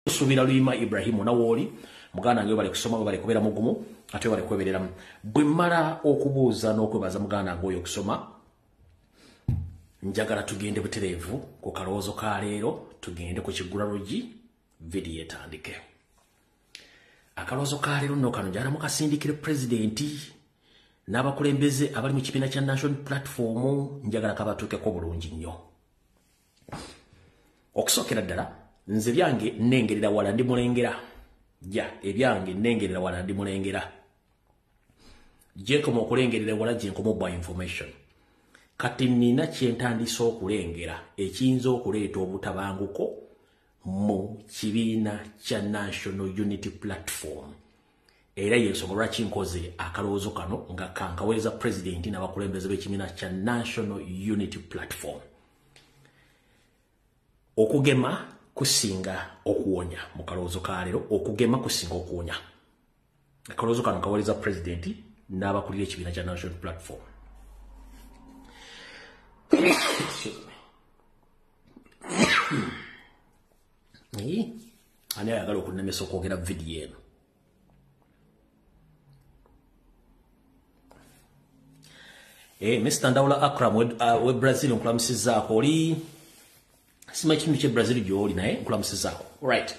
Subira Luyima Ibrahimu nawooli muganda wange, webale kusoma, webale kubeera mugumu, ate webale kwebereramu. Bwe mmala okubuuza n'okwebaza muganda wange oyo okusoma, njagala tugende butereevu ku kalowoozo ka leero, tugende ku kiggula luggi, vidiyo etandike. Akalowoozo ka leero nno kano njagala mukasindikire pulezidenti n'abakulembeze abali mu kibiina kya National Platform, njagala kabatuukeko bulungi nnyo. Okusookera ddala, nze byange nnengerera wala, ndi mulengera. Ja ebyange nnengerera wala, ndi mulengera. Gyenkoma okulengerera wala, gyenkoma obwa information. Kati nina kyentandise okulengera ekiyinza okuleeta obutabanguko mu kibiina kya National Unity Platform, era yensonga lwaki nkoze akalowoozo kano nga kankaweereza pulezidenti n'abakulembeze b'ekibiina kya National Unity Platform. Okugema kusinga okuwonya. Mu kalowoozo ka leero, okugema kusinga okuwonya. Akalowoozo kano kaweereza pulezidenti n'abakulira ekibiina kya National Platform. Ani ayagala okunnemesa okwogera vidiyo eno? Mr. Ndawula Akram we Brazil, nkulamusizzaako. Oli sima ekitundu kye Brazil gy'oli, naye nkulamusizzaako. Right,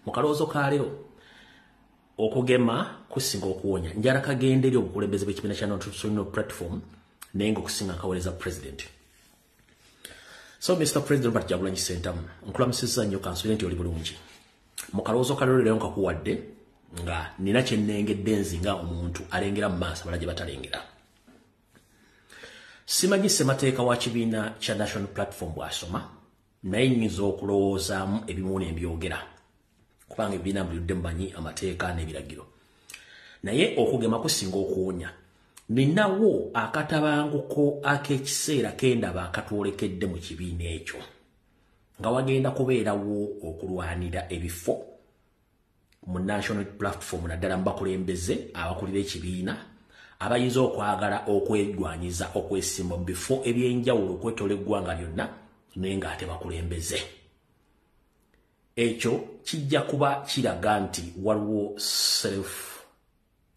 mu kalowoozo ka leero, okugema kusinga okuwonya, njala kagende eri obukulembeze bw'ekibiina kya National Platform, naye nga okusinga nkaweereza president. So Mr. President Robert Kyagulanyi Ssentamu, nkulamusizza nnyo, kansubire nti oli bulungi. Mu kalowoozo ka leero leero nkakuwadde nga nina kye nnengedde nzi nga omuntu alengera mu maaso abalala gye batalengera. Simanyi ssemateeka wa kibiina kya National Platform bw'asoma, naye nnyinza okulowoozaamu ebimu n'embyogera, kubanga ebibiina mbulidde mumanyi amateeka n'ebiragiro. Naye okugema kusinga okuwonya. Ninawo akatabanguko ak'ekiseera kendaba akatwolekedde mu kibiina ekyo, nga wagenda kubeerawo okulwanira ebifo mu National Platform, naddala mu bakulembeze abakulira ekibiina abayinza okwagala okwegwanyiza okwesimba mu bifo ebyenjawulo okwetoola eggwanga lyonna, naye ng'ate bakulembeze. Ekyo kijja kuba kiraga nti waliwo self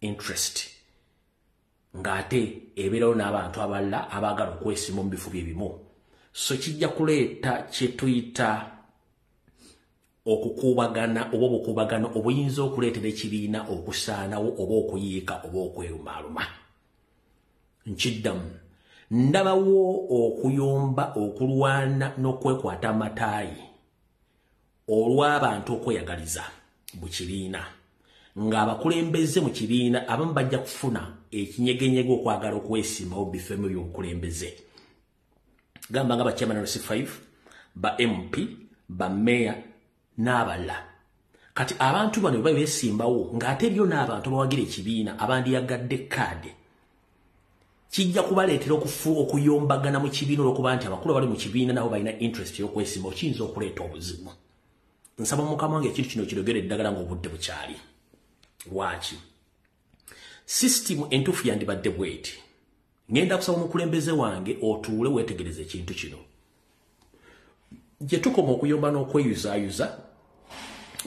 interest, ng'ate ebeerawo n'abantu abalala abaagala okwesimba mu bifo bye bimu. So kijja kuleeta kye tuyita okukuubagana oba obukuubagano obuyinza okuleetera ekibiina okusaanawo oba okuyiika oba okwerumaaluma. Nkiddamu, ndabawo okuyomba, okulwana n'okwekwata amataayi olw'abantu okweyagaliza mu kibiina, ng'abakulembeze mu kibiina abamu bajja kufuna ekinyegenyege okwagala okwesimbawo bifo ebimu by'obukulembeze, gamba nga ba chairman LC5, ba MP, ba meya n'abalala. Kati abantu bano bwe beesimbawo, ng'ate byo n'abantu abawagira ekibiina abandiyagadde kaadi, kijja kubaleetera okuyombagana mu kibiina, olwokuba nti abakulu abali mu kibiina nabo balina interest y'okwesimbawo. Kiyinza okuleeta obuzibu. Nsaba Mukama wange ekintu kino kirogere eddagala ng'obudde bukyali. Lwaki sisitimu entuufu yandibadde bweti? Ngenda kusaba omukulembeze wange otuule weetegereze ekintu kino. Gye tukoma okuyomba n'okweyuzaayuza,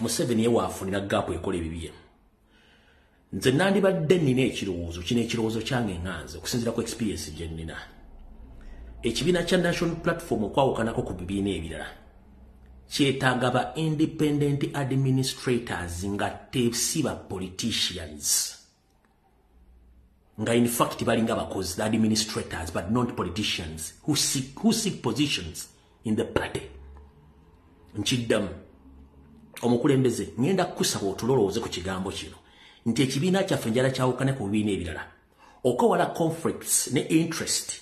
Museveni ye waafunira gap ekola ebibye. Nze nandibadde nnina ekirowoozo kino, ekirowoozo kyange nga nze okusinziira ku experience gye nnina. Ekibiina kya National Platform, okwawukanako ku bibiina ebirala, kyetaaga ba independent administrators nga tesi ba politicians, nga in fact balinga bakozi, the administrators but not politicians who seek positions in the party. Nkiddamu, omukulembeze, ngenda kukusaba otulolooze ku kigambo kino nti ekibiina kyaffe njala kyawukane ku bibiina ebirala. Okwewala conflicts ne interest,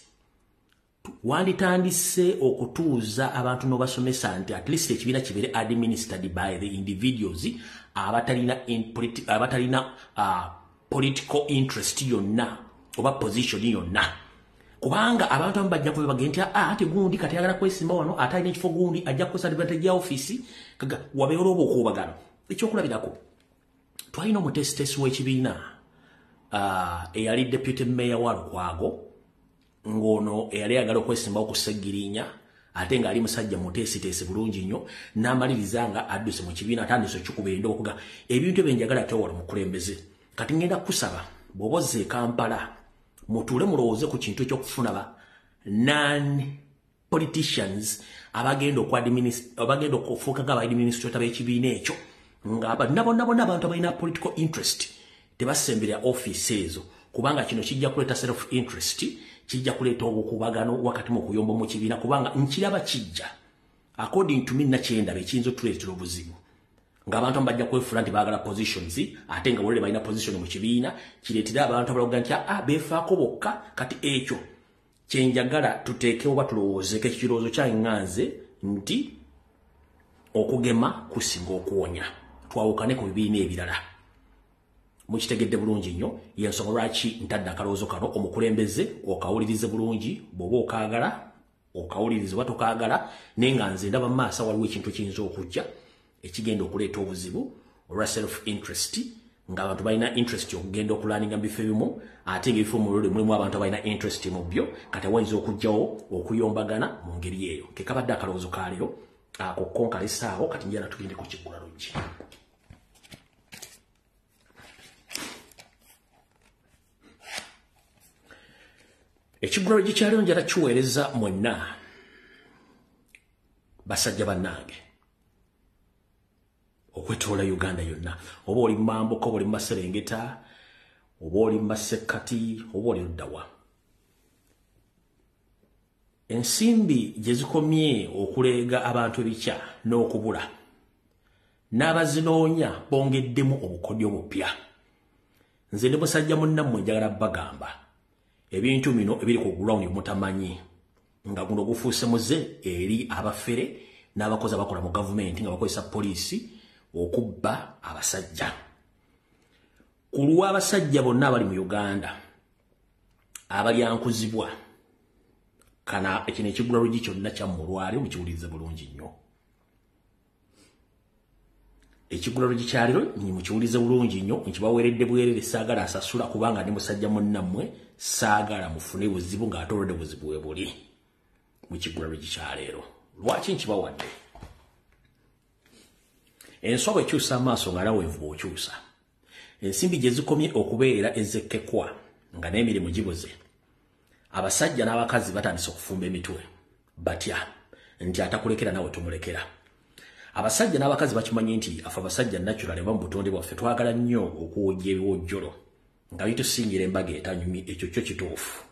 wanditandise okutuuza abantu n'obasomesa nti at least ekibiina kibeere administered by the individuals abatalina political interest yonna oba position yonna, kubanga abantu abamu bajja kuba bagende nti, "Ah, ate gundi kati ayagala kwesimba wano, ate alina ekifo gundi, ajja kukozesa advantage ya office." Kaga wabeera oba okuubagano. Ekyokulabirako, twalina omutesitesi w'ekibiina eyali deputy mayor wa Lukwago, ng'ono eyali ayagala okwesimbawo ku Ssegirinya. Ate nga ali musajja muteesiteesi bulungi nnyo, n'amaliriza nga adduse mu kibiina, atandise okikuba endobo ebintu ebyo njagala tewala mukulembeze. Kati ngenda kusaba bw'oba ozze e Kampala mutuule mulowooze ku kintu ekyokufuna ba non politicians abagenda okufuuka nga ba administrator b'ekibiina ekyo, nga bonna bonna abantu abalina political interest tebasemberera office ezo, kubanga kino kijja kuleeta self interest, kijja kuleeta obukubagano wakati mu kuyomba mu kibiina. Kubanga nkiraba kijja, according to me, nakyendaba ekiyinza otuleetera obuzibu, ng'abantu bajja kwefuula nti baagala positions ate nga bolere balina position mu kibiina, kireetera abantu abalaga nti beefaako bokka. Kati ekyo kyenjagala tuteekewo oba tulowoozeeko. Ekirowoozo kyange nti okugema kusinga okuwonya, twawukane ku bibiina ebirala. Mukitegedde bulungi nnyo. Yensonga lwaki ntadde akalowoozo kano, omukulembeze okawulirize bulungi. Bw'oba okaagala okawulirize, oba tokaagala, naye nga nze ndaba mu maaso waliwo ekintu ekiyinza okujja ekigenda okuleeta obuzibu olwa self interest, ng'abantu balina interest okugenda okulaaninga mu bifo ebimu, ate ng'ebifo mulole mulimu abantu abalina interest mu byo. Kati awayinza okugjawo okuyombagana mu ngeri eyo. Ke kabadde akalowoozo ka leero ako konkalesaawo. Kati njala tugende ku kiggula luggi. Ekiggula luggi kyaleero njala kiweereza mwenna basajja bannange okwetoola Uganda yonna, oba oli mumambuka, oba oli mumaserengeta, oba oli mumasekkati, oba oli luddawa. Ensimbi gye zikomye okuleega abantu ebikya n'okubula, n'abazinoonya bongeddemu obukodyo bupya. Nze ndi musajja munnammwe, njagala bagamba ebintu bino ebiri ku ground mutamanyi, nga guno gufuuse muze eri abafere n'abakozi abakola mu gavumenti nga bakozesa poliisi okubba abasajja. Ku lw'abasajja bonna abali mu Uganda abalyankuzibwa, kana ekino ekiggula luggi kyonna kyammwe olwaleero mukiwulirize bulungi nnyo. Ekiggula luggi kyaleero mukiwulirize bulungi nnyo, nkibaweeredde bwerere, saagala asasula, kubanga ndi musajja munnammwe, saagala mufune buzibu ng'ate olwedde buzibu we buli mu kiggula luggi kyaleero. Lwaki nkibawadde? Enswa bwekyusa amaaso nga nawe envuba okyusa. Ensimbi gye zikomye okubeera ezekkekwa nga n'emirimu gibuze, abasajja n'abakazi batandise okufumba emitwe, batya nti atakulekera nawe tomulekera. Abasajja n'abakazi bakimanyi nti afe abasajja naturally oba mu butonde bwaffe twagala nnyo okuwojja ebiwojjolo nga bitusingira embaga etanyumye. Ekyo kyo kituufu,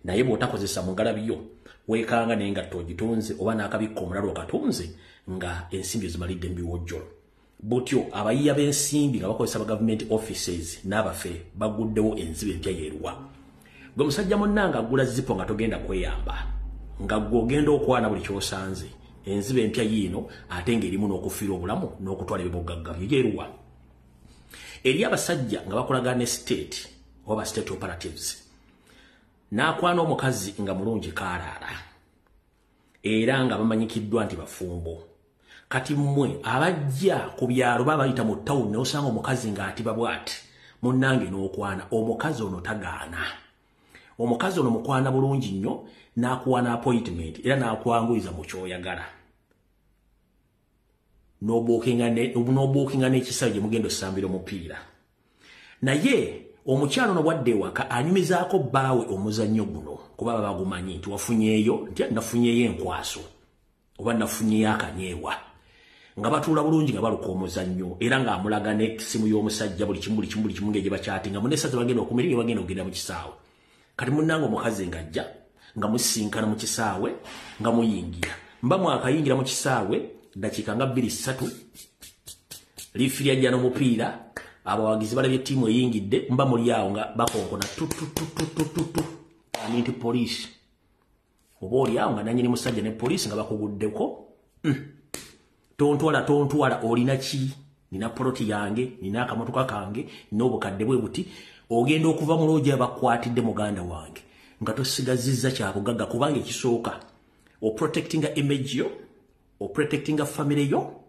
naye bw'otakozesa mu ngalabi yo weekanga n'engatto ogitunze oba n'akabikka omulala okatunze nga ensimbi ozimalidde mu biwojjolo. Butyo abayiya b'ensimbi nga bakozesa ba government offices n'abafere baguddewo enzibe empya yeeruwa. Gwe musajja munnange agula zipo nga togenda kweyamba, nga gwe ogenda okwana buli ky'osanze, enzibe empya yiino ate ng'erimu n'okufiira obulamu n'okutwala ebibugagga byo yeeruwa. Eri abasajja nga bakolagana ne state oba state operatives, n'akwana omukazi nga mulungi kaalaala era nga bamanyikiddwa nti bafumbo. Kati mmwe abajja ku byalo babayita mu tawuni, n'osanga omukazi ng'atiba bw'ati, munnange n'okwana omukazi ono, tagaana. Omukazi ono mukwana bulungi nnyo, n'akuwa n'appointment era n'akwanguyiza mu ky'oyagala, n'obuukinga n'ekisaawe gye mugenda osambira omupiira. Naye omukyalo ono bwadde ewaka anyumizaako bbaawe omuzannyo guno, kuba baba bagumanyi nti wafunyeeyo, nti nafunyeeyo enkwaso oba nafunyeeyo akanyeewa, nga batuula bulungi nga baluka omuzannyo, era ng'amulaga n'essimu y'omusajja, buli kimu, buli kimu, buli kimu, ng'egye bakyatinga munesa bagenda okumira nga bagenda okugenda mu kisaawe. Kati munnange omukazi ng'ajja nga musisinkana mu kisaawe, nga muyingira, mba mwakayingira mu kisaawe dakiika nga 2 3, liifiri ajja n'omupiira, abawagizi balabye ttiimu eyingidde, mba muli awo nga bakonkona tutututututu, ani nti poliisi, oba oli awo nga nanyini musajja ne poliisi nga bakuguddeko. Tontwala, tontwala, olina ki? Nina poloti yange, nina akamotoka kange, nina obukadde bwe buti. Ogenda okuva mu looja bakwatidde muganda wange nga tosigazizza kyabugagga, kubanga ekisooka oprotectinga image yo, oprotectinga family yo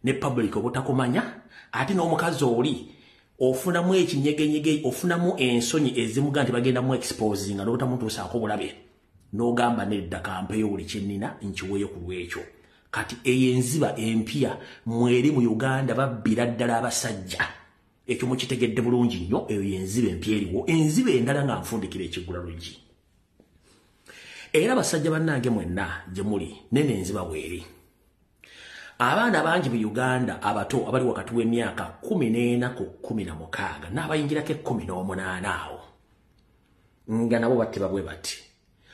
ne public obutakumanya, ate n'omukazi oli ofunamu ekinyegenyege, ofunamu ensonyi ezimuga nti bagenda mu exposinga n'obutamutuusaako bulabe. N'ogamba nedda kampeeyo buli kye nnina nkiweeyo ku lwekyo. Kati eyo enziba empya mweri mu Uganda, babbira ddala abasajja. Ekyo mukitegedde bulungi nnyo. Eyo yenziba empya eriwo. Enziba endala nga nfundikira ekiggula luggi, era basajja bannange mwenna gye muli, nene enziba bweri. Abaana bangi mu Uganda abato abali wakati w'emyaka 14 ku 16 n'abayingirako 18 awo, nga nabo battibwa bwe bati.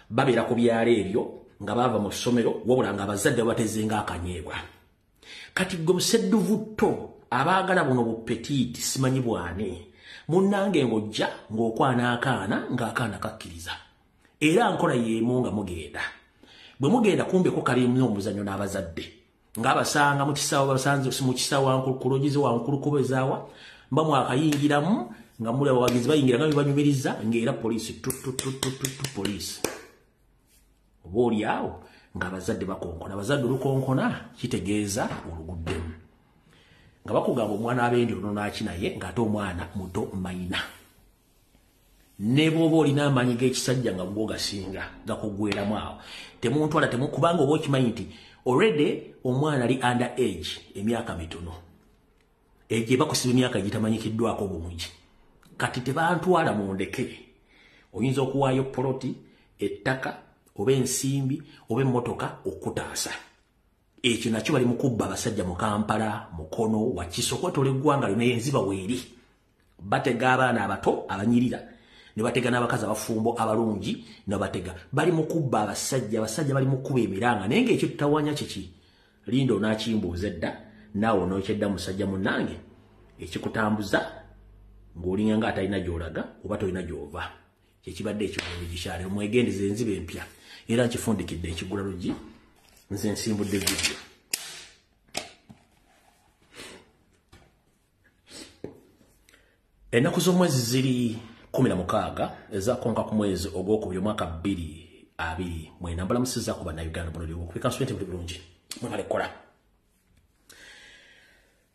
Babeera ku byalo ebyo nga baava mu ssomero, wabula nga abazadde babateze ng'akanyeebwa. Kati gwe busedduvutto abaagala buno bupetiiti simanyi bwani, munnange, ng'ojja ng'okwana akaana, ng'akaana kakkiriza, era nkola y'emu nga mugenda. Bwe mugenda kumbeko kalimu omuzannyo n'abazadde, ng'abasanga mu kisaawe, basanze mu kisaawe wankulukulogize wankulukubezaawa, mba mwakayingiramu nga muli abawagizi, bayingira nga bibanyumiriza, ng'era poliisi tututututu poliisi. Oba oli awo ng'abazadde bakonkona. Abazadde olukonkona kitegeeza oluguddemu, nga bakugamba omwana abendi ononaaki, naye ng'ate omwana muto mayina. Ne bw'oba olina amaanyi g'ekisajja nga gwo gasinga, gakugweramu awo. Temuntwala temu, kubanga oba okimanyi nti already omwana ali under age, emyaka mitono egyo bakusiba emyaka egitamanyikiddwako bulungi. Kati tebantwala mundeke. Oyinza okuwaayo poloti, ettaka, oba ensimbi, oba emmotoka okutaasa. Ekyo nakyo bali mu kubba abasajja mu Kampala, Mukono, Wakiso, kwetola eggwanga lyonna. Enziba weeri, batega abaana abato abanyirira, ne batega n'abakazi abafumbo abalungi ne batega. Bali mu kubba abasajja, abasajja bali mu kuba emiranga. Naye ng'ekyo tutawanya kiki? Linda onaakimbuuza edda, naawe onookyedda. Musajja munnange, ekikutambuza ng'olinga nga atalina gy'olaga oba tolina gy'ova, kyekibadde ekigulu gikyaliro. Mwegendeza enziba empya, era nkifundikidde ekigula luggi. Nze nsimbudde vidiyo. Ennaku z'omwezi ziri 16 ezakonka ku mwezi ogwokubiri omwaka 2024. Mbalamusizaako Bannayuganda buno nti buli bulungi, mwebale kukola.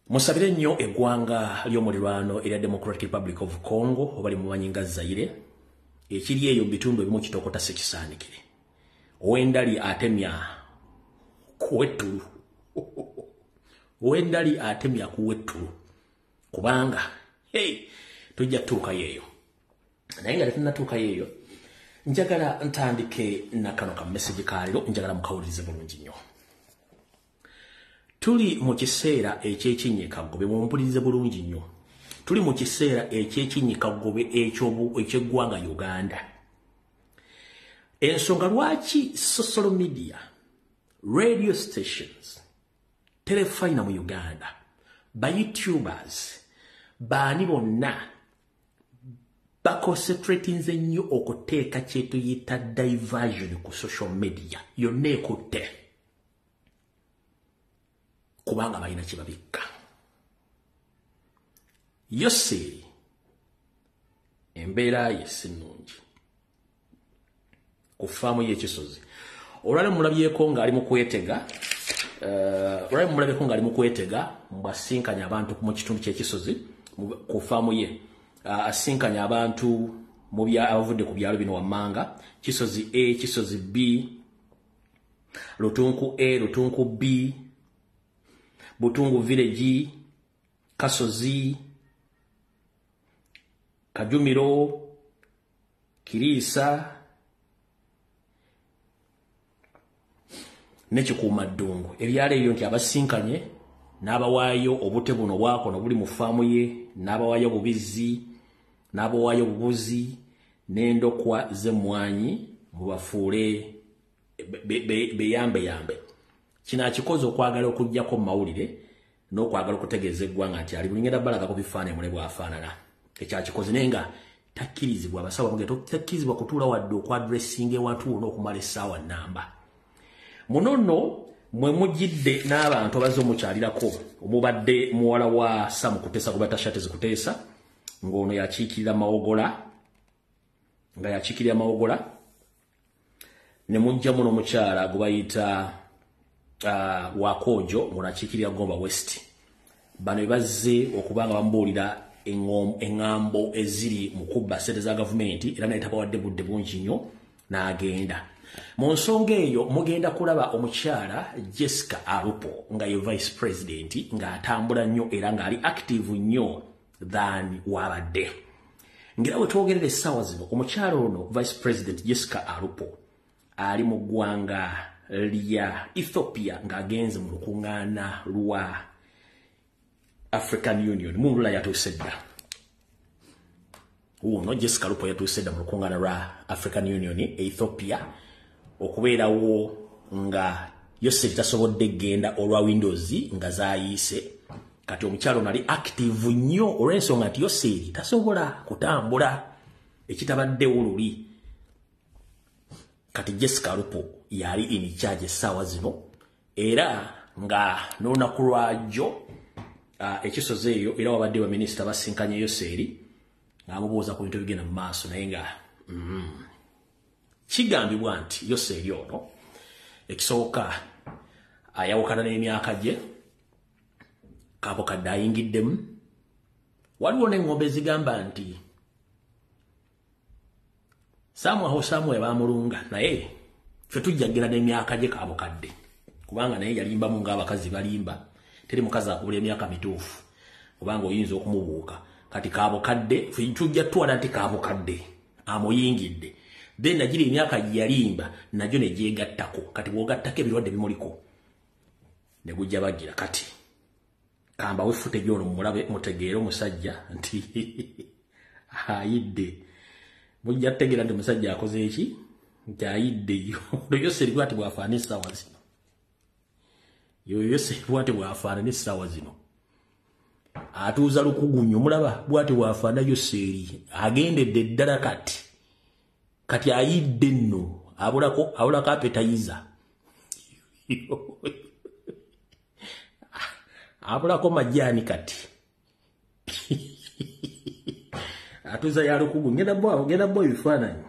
Musabire nnyo eggwanga ly'omulirwano erya Democratic Republic of Congo, oba limumanyi nga Zaire. Ekiri eyo mu bitundu ebimu kitokota sekisaanikire. Ow'endali atemya kuwettulu, ow'endali atemya kuwettulu, kubanga hey, tujja tutuukayo eyo. Naye nga tetunnatuukayo eyo, njagala ntandike nakano ka message kaleero. Njagala mukawulirize bulungi nnyo. Tuli mu kiseera ekyekinyikagobe. Mumpulirize bulungi nnyo. Tuli mu kiseera ekyekinyikagobe ekyeggwanga Uganda. Ensonga lwaki social media, radio stations, terefayina mu Uganda, ba YouTubers baani bonna baconcentratinze nnyo okuteeka kyetuyita diversion ku social media yonna ekutte, kubanga balina kyebabikka. Yoseeri embeera ye si nnungi ku faamu y'ekisozi. Olwali mulabyeko ng'ali mu kwetega, olwali mulabyeko ng'ali mu kwetega mbwasinkanya abantu mu kitundu ky'ekisozi ku faamu ye. Asinkanya abantu mu bya abavudde ku byalo bino wammanga: Kisozi A, Kisozi B, Lutunku A, Lutunku B, Butungu Village, Kasozi, Kajumiro, Kiriisa nekikuumaddungu. Ebyalo ebyo nti abasinkanye n'abawaayo obute buno bwakono buli mu faamu ye, n'abawaayo obubizzi, n'abawaayo obubuzi n'endokwa z'emmwanyi, mubafuule beyambeyambe. Kino akikoze okwagala okuggyako mu mawulire n'okwagala okutegeeza eggwanga nti ali bulingenda balagako bifaananyi mule bw'afaanana. Ekyakikoze, naye nga takkirizibwa. Abasawo bamugenda takkirizibwa kutuula wadde okwadressinga ewantu wonna okumala essaawa nnamba. Muno nno mwe mujjidde n'abantu abazze omukyalirako, omubadde muwala wa Sam Kuteesa gwe batashate Kuteesa, ng'ono yakiikirira Mawogola, nga yakiikirira Mawogola, ne mujjamu n'omukyala gwe bayita Wakojo, ng'ono akiikirira Gomba West. Bano bazze okuba nga bamubuulira eŋŋambo eziri mu kubba ssente za gavumenti, era naye tabawadde budde bungi nnyo n'agenda. Mu nsonga eyo mugenda kulaba omukyala Jessica Alupo nga ye vice president ng'atambula nnyo era ng'ali active nnyo than wabadde. Ngira bwe twogerera essaawa zino, omukyala ono vice president Jessica Alupo ali mu ggwanga lya Ethiopia ng'agenze mu lukuŋŋaana lwa African Union. Mundula yatuuse dda. Wuuno Jessica Alupo yatuuse dda mu lukuŋŋaana lwa African Union e Ethiopia, okubeerawo nga Yoseri tasobodde genda olwa Windows nga zaayise. Kati omukyala ono ali active nnyo olw'ensonga nti Yoseri tasobola kutambula, ekitabaddewo luli. Kati Jessica Alupo yali in charge essaawa zino, era nga n'olunaku lwajjo ekisozi eyo era wabadde baminisita basinkanye Yoseri ng'amubuuza ku bintu ebigenda mu maaso, naye nga kigambibwa nti Yoseri ono ekisooka ayawukana n'emyaka gye, kabukadde ayingiddemu. Waliwo n'engombe ezigamba nti Samuel Samuel bamulunga, naye ffe tujjagira n'emyaka gye kabukadde, kubanga naye yalimbamu ng'abakazi balimba. Teri mukazi akubula emyaka mituufu, kubanga oyinza okumubuuka. Kati kabukadde ffe tujja tutwala nti kabukadde amuyingidde, then nagira emyaka gye yalimba nagyo ne gyegattako. Kati bw'ogattako ebirwadde bimuliko ne gujja bagira. Kati kamba wefute gyono mulabe mutegeere omusajja nti ayidde. Mujja kutegeera nti omusajja akoze eki, nti ayidde. Yoseri bw'ati bw'afaanana essaawa zino. Yoseri bw'ati bw'afaanana essaawa zino. Atuuza lukugunyu, mulaba bw'ati bw'afaanana Yoseri. Agendedde ddala kati. Kati ayidde nno, abulako apetayiza. Abulako majaani kati. Atuuza ya lukugu. Ngenda bo ebifaananyi.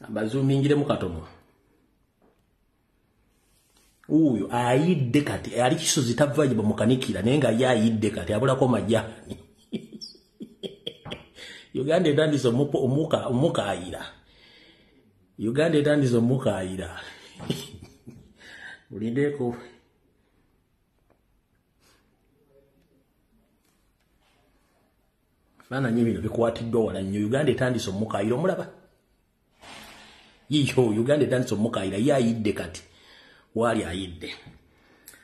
Abazuumingiremu katono. Wuuyo ayidde kati, ali kisozi tava gye bamukanikira, naye nga ye ayidde kati, abulako majaani. Uganda etandise omukaayira. Uganda etandise omukaayira. Mulindeko. Ebifaananyi bino bikwatiddwa wala nnyo. Uganda etandise omukaayira, omulaba? Yiyo Uganda etandise omukaayira, ye ayidde kati. Waali ayidde.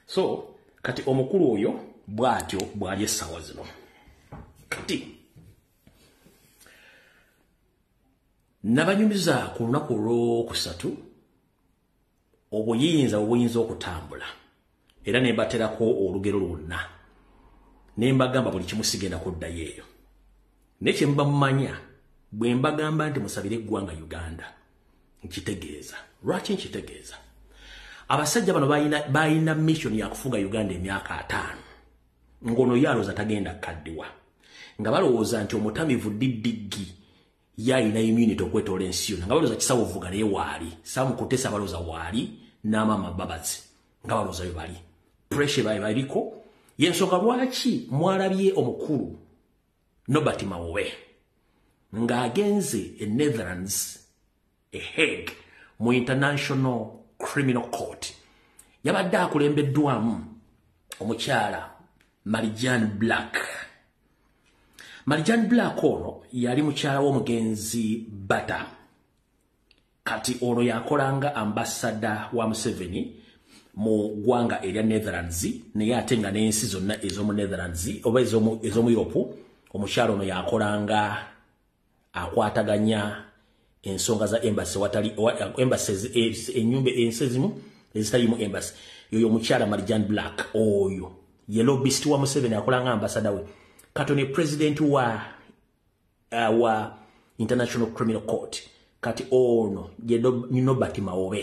So kati omukulu oyo bw'atyo bw'ali essaawa zino. Kati nabanyumiza ku lunaku olwokusatu obuyinza obuyinza okutambula, era ne mbaterako olugero lwonna, ne mbagamba buli kimu sigenda kuddayo eyo. Naye kye muba mumanya, bwe mbagamba nti musabire eggwanga Uganda, nkitegeeza. Lwaki nkitegeeza? Abasajja bano balina mission ya kufuga Uganda emyaka 5, ng'ono ye alowooza tagenda kukaddiwa, nga balowooza nti omutamivu diddiggi yalina immunity okwetoola ensi yonna, nga balowooza Kisawo Vuga naye waali, Sam Kutesa balowooza waali, n'amaama Babazi nga balowooza bwe bali. Pressure baye baliko. Y'ensonga lwaki mwalabye omukulu Norbert Mao ng'agenze e Netherlands, e Hague, mu International Criminal Court. Yabadde akulembeddwamu omukyala Marijan Black. Marijan Black ono yali mukyala w'omugenzi Bata. Kati ono yakolanga ambassador wa Museveni mu ggwanga erya Netherlands, naye ate nga n'ensi zonna ez'omu Netherlands oba ez'omu Europe, omukyala ono yakolanga akwataganya ensonga za embassy, watali embassy ennyumba ensi ezimu ezitaliimu embassy. Yoyo omukyala Marijan Black oyo ye lobbyist wa Museveni, akolanga ambassador we. Kati ono ye president wa International Criminal Court. Kati ono ye Norbert Mao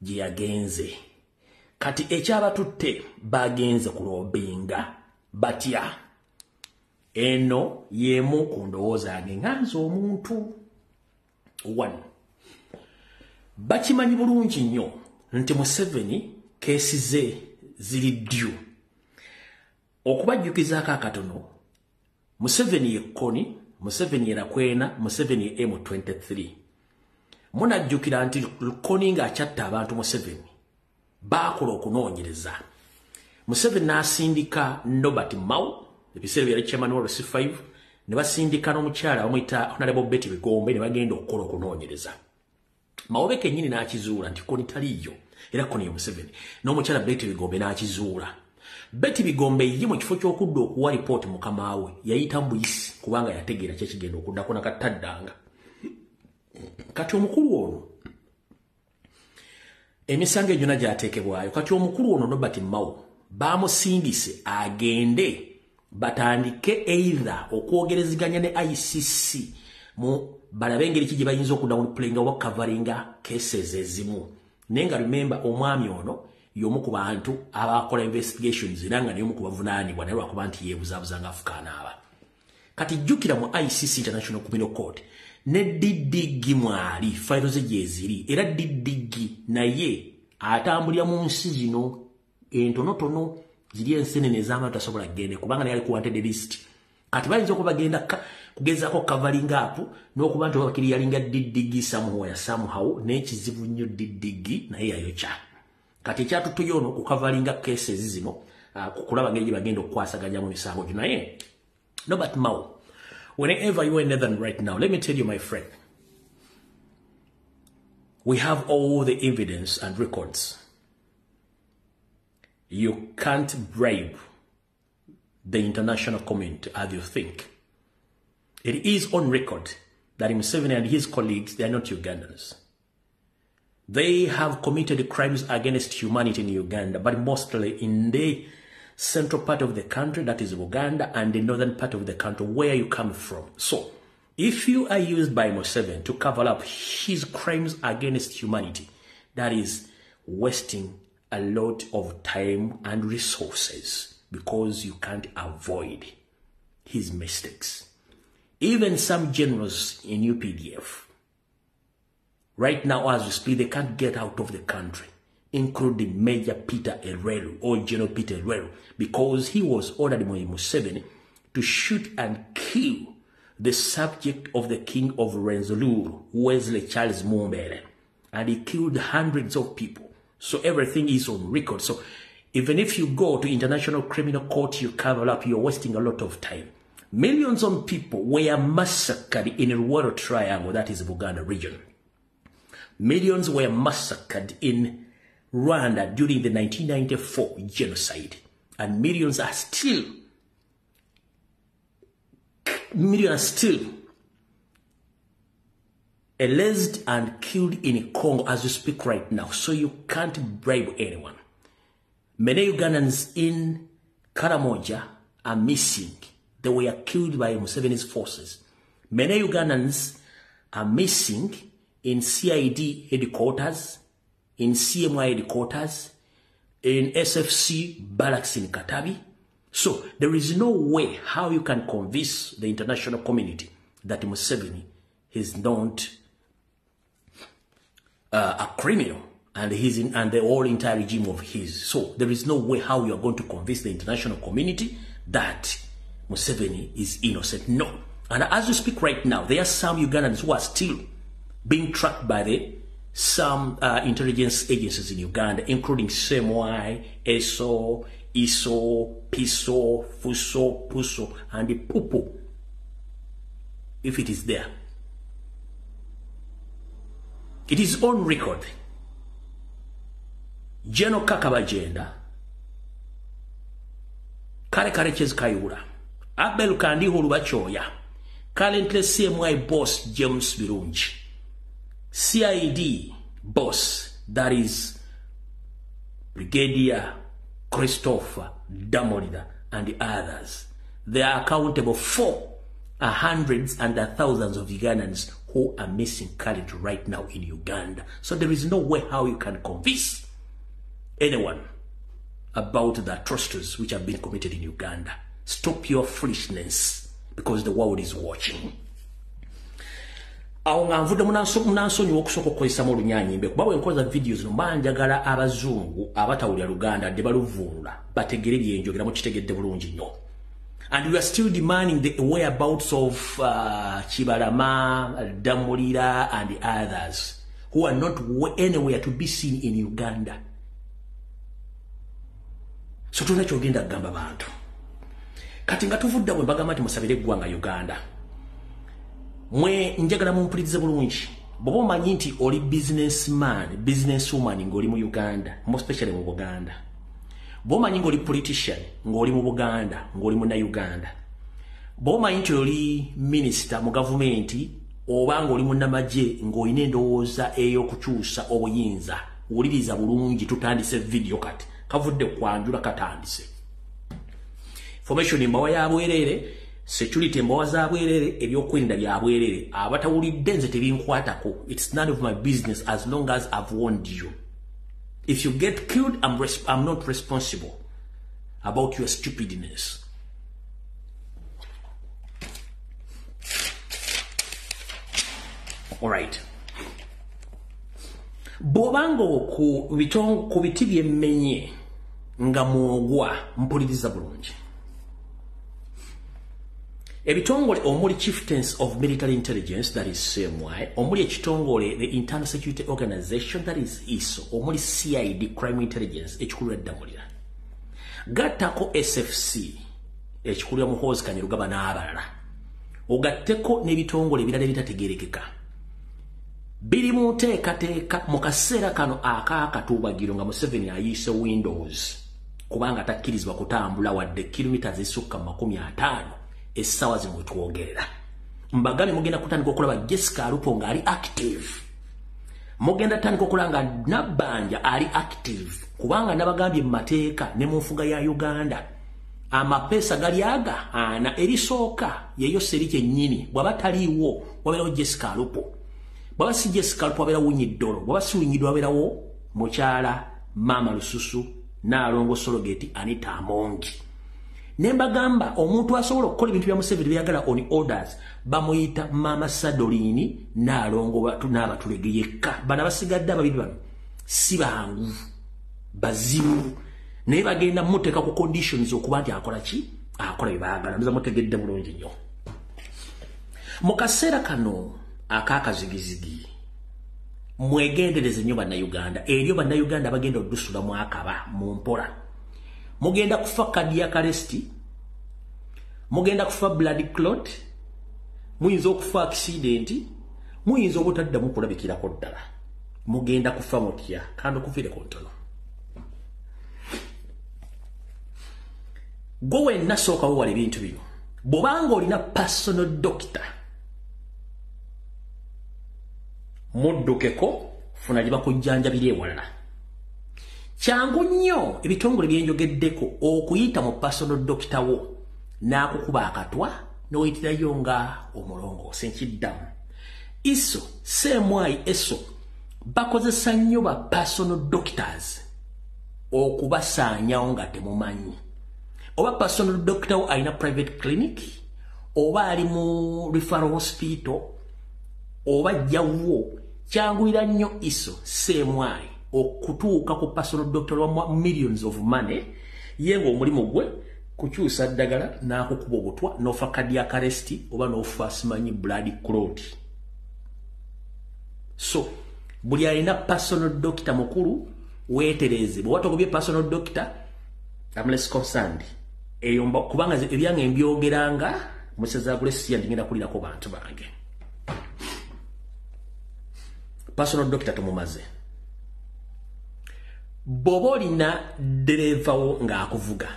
gye yagenze. Kati ekyabatutte bagenze kulobinga batya. Eno y'emu ku ndowooza yange nga nze omuntu. One, bakimanyi bulungi nnyo nti Museveni keesi ze ziri due. Okubajjukizaako akatono, Museveni ye Kony, Museveni ye Lakwena, Museveni ye M23. Munajjukira nti Kony ng'akyatta abantu Museveni baakola okunoonyereza. Museveni n'asindika Norbert Mao, ebiseera byali chairman wa LC5, ne basindika n'omukyala bamuyita Honorable Betty Bigombe, ne bagenda okukola okunoonyereza. Mao kennyini n'akizuula nti Kony taliiyo, era Kony ye Museveni. N'omukyala Betty Bigombe n'akizuula. Betty Bigombe ye mu kifo ky'okudda okuwa ripooti mukama we yayita mbuyisi, kubanga yategeera kyekigenda okuddako nakataddanga. Kati omukulu ono emisango egyonna gyateekebwayo. Kati omukulu ono Norbert Mao bamusindise agende batandike either okwogerezeganya ne ICC mu balabe engeri ki gye bayinza okudownplayinga oba coveringa cases ezimu. Naye nga remember, omwami ono y'omu ku bantu abakola investigations era nga n'omu ku bavunaanibwa, naye lwakuba nti yeebuzaabuza nga afukaanaaba. Kati jjukira mu ICC, International Criminal Court, ne DDG mwali, fayiro ze gyeziri, era DDG naye atambulira mu nsi zino entonotono ziri ensenene ez'abantu tasobola kugenda, kubanga naye ali ku wanted list. Kati bayinza okuba bagenda kugezaako covering up n'okuba nti oba yalinga DDG somewhere somehow, n'ekizibu nnyo DDG naye yayokya. Kati ekyatutuyo ono kucoveringa cases zino, kulaba ngeri gye bagenda okukwasaganya mu misango gino. Naye Norbert Mao, whenever you are in Netherlands right now, let me tell you, my friend, we have all the evidence and records. You can't bribe the international community as you think. It is on record that Museveni and his colleagues, they are not Ugandans. They have committed crimes against humanity in Uganda, but mostly in the central part of the country, that is Uganda, and the northern part of the country where you come from. So, if you are used by Museveni to cover up his crimes against humanity, that is wasting a lot of time and resources, because you can't avoid his mistakes. Even some generals in UPDF, right now as we speak, they can't get out of the country, including Major Peter Elwelu or General Peter Elwelu, because he was ordered by Museveni to shoot and kill the subject of the king of Rwenzururu, Wesley Charles Mumbere, and he killed hundreds of people. So everything is on record. So even if you go to International Criminal Court, you cover up, you're wasting a lot of time. Millions of people were massacred in the Luwero Triangle, that is Buganda region. Millions were massacred in Rwanda during the 1994 genocide. And millions are still alleged and killed in Congo as we speak right now. So you can't bribe anyone. Many Ugandans in Karamoja are missing. They were killed by Museveni's forces. Many Ugandans are missing in CID headquarters, in CMI headquarters, in SFC barracks in Katabi. So there is no way how you can convince the international community that Museveni is not a criminal and he's in, and the whole entire regime of his. So there is no way how you are going to convince the international community that Museveni is innocent. No. And as we speak right now, there are some Ugandans who are still being tracked by the some intelligence agencies in Uganda, including CMI, ESO, ISO, PISO, FUSO, PUSO, and the PUPU, if it is there. It is on record. General Kakabagenda, Kale Karekezi Kayihura, Abel Kandiho Rwachoya, currently CMI boss James Birungi, CID boss, that is Brigadier Christopher Damolida, and the others. They are accountable for hundreds and thousands of Ugandans who are missing currently right now in Uganda. So there is no way how you can convince anyone about the atrocities which have been committed in Uganda. Stop your foolishness, because the world is watching. Awo nga nvudde, munansonyiwa okusooka okukozesamu olunyanyimbe, kuba bwe nkoza videos zino mba njagala abazungu abatawulira Luganda dde baluvvuunula bategere byenjogera. Mukitegedde bulungi nnyo. And we are still demanding the whereabouts of Kibalama, Damulira and the others. who are not anywhere to be seen in Uganda. So tulina kyogenda kugamba bantu. Kati nga tuvudde bwe mbagamba nti musabire eggwanga Uganda. Mwe njagala mumpulirize bulungi. Bw'oba omanyi nti oli businessman, businesswoman ng'oli mu Uganda, more especially mu Buganda. Bw'oba omanyi ng'oli politician ng'oli mu Buganda, ng'oli munnauganda. Bw'oba omanyi nti oli minisita mu gavumenti oba ng'oli munnamagye ng'olina endowooza ey'okukyusa obuyinza, wuliriza bulungi, tutandise vidiyo kati. Kavudde kwanjula katandise. Information mbawa ya bwerere, security mbawa za bwerere, ebyokwerinda bya bwerere. Abatawulidde nze tebinkwatako. It's none of my business as long as I've warned you. If you get killed, I'm not responsible about your stupidness. All right. Bw'obanga ku biti byemmenye nga mwogwa, mpuliriza bulungi. Ebitongole omuli Chieftains of Military Intelligence, that is CMI, omuli ekitongole the Internal Security Organization, that is ISO, omuli CID, Crime Intelligence, ekikulira Ddamulira. Gattako SFC, ekikulira Muhoozi Kainerugaba n'abalala. Ogatteko n'ebitongole ebirala ebitategeerekeka. Biri mu nteekateeka mu kaseera kano ak'akatuubagiro nga Museveni ayiise Windows, kubanga takkirizibwa kutambula wadde kilomita zisukka 50 essaawa zino wetwogerera. Mbagambye mugenda kutandika okulaba Jessica Alupo ng'ali active. Mugenda tandika okulaba nga Nabbanja ali active, kubanga nabagambye mu mateeka ne mu nfuga ya Uganda amapeesa gali aga ana. Erisooka yeyo seri kyennyini, bw'aba taliiwo wabeerawo Jessica Alupo. Bw'aba si Jessica Alupo wabeerawo Winyi Dollo, bw'aba si Winyi Dollo wabeerawo mukyala Maama Lususu Nnaalongo Sologeti Anita Amongi. Ne mbagamba omuntu asobola okukola ebintu bya Museveni byayagala on orders bamuyita Maama Sadolini Nnaalongo n'Abatulege yekka. Bano abasigadde ababiri bano si bangu, bazibu, naye bagenda muteeka ku conditions okuba nti akola ki? Akola bye baagala. Nza mutegedde bulungi nnyo. Mu kaseera kano ak'akazigizigi mwegendereze nnyo Bannayuganda. Eriyo Bannayuganda bagenda oddusulamu akaba mu mpola. Mugenda kufa cardiac arrest, mugenda kufa blood clot, muyinza okufa accident, muyinza obutaddamu kulabikirako ddala. Mugenda kufa mutya? Kandi okuviireko ntono. Gwe wenna sooka weewala ebintu bino. Bw'obanga olina personal doctor, muddukeko, funa gye bakujjanjabira ewalala. Kyangu nnyo ebitongole byenjogeddeko okuyita mu personal doctor wo n'akukuba akatwa n'oyitirayo nga omulongoose. Nkiddamu, ISO, CMI, ESO bakozesa nnyo ba personal doctors okubasaanyawo nga temumanyi. Oba personal doctor wo alina private clinic, oba ali mu referral hospital, oba jjawwo, kyanguyira nnyo ISO, CMI okutuuka ku personal doctor wa millions of money, ye ng'omulimu gwe kukyusa ddagala n'akukuba obutwa n'ofa cardiac arrest oba n'ofa simanyi blood clot. So buli alina personal doctor mukulu weetereze. Bw'oba togobye personal doctor, I'm less concerned. Eyo kubanga ebyange mbyogeranga museza Grace, ndigenda kulirako bantu bange. Personal doctor tumumaze. Bw'oba olina ddereeva wo ng'akuvuga,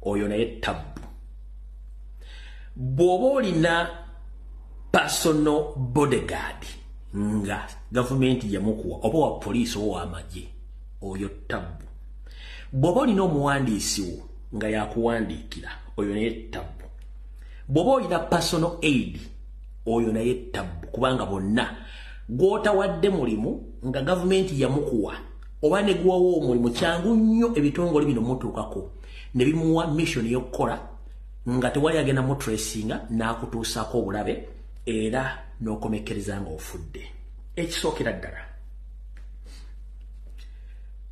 oyo naye tabbu. Bw'oba olina personal bodyguard nga gavumenti yamukuwa, oba wa poliisi oba w'amagye, oyo tabbu. Bw'oba olina omuwandiisi wo nga yakuwandiikira, oyo naye tabbu. Bw'oba olina personal aid, oyo naye tabbu, kubanga bonna gw'otawadde mulimu nga gavumenti yamukuwa oba ne gwawo omulimu, kyangu nnyo ebitongole bino mutuukako ne bimuwa mission y'okukola nga tewali agenda mutracinga n'akutuusaako obulabe era n'okomekkereza ng'ofudde. Ekisookera ddala,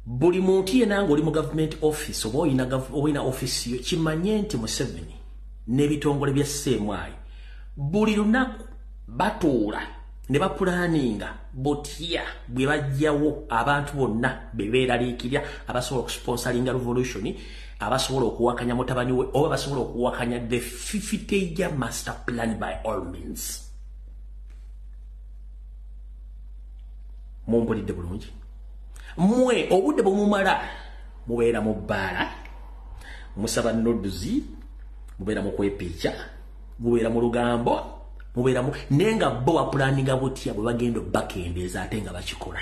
buli muntu yenna ng'oli mu government office oba olina office yo, kimanye nti Museveni n'ebitongole bya CMI buli lunaku batuula Ne bapulaninga botya bwe bajjawo abantu bonna be beeraliikirira abasobola okusponsoringa revolution, abasobola okuwakanya mutabani we oba basobola okuwakanya the 50-year master plan by all means. Mumpulidde bulungi? Mmwe obudde bwe mumala mubeera mu bbaala, musaba nodduzi, mubeera mu kwepiica, mubeera mu lugambo, mubeera mu, naye nga bo bapulaninga butya bwe bagenda obbakendeeza, ate nga bakikola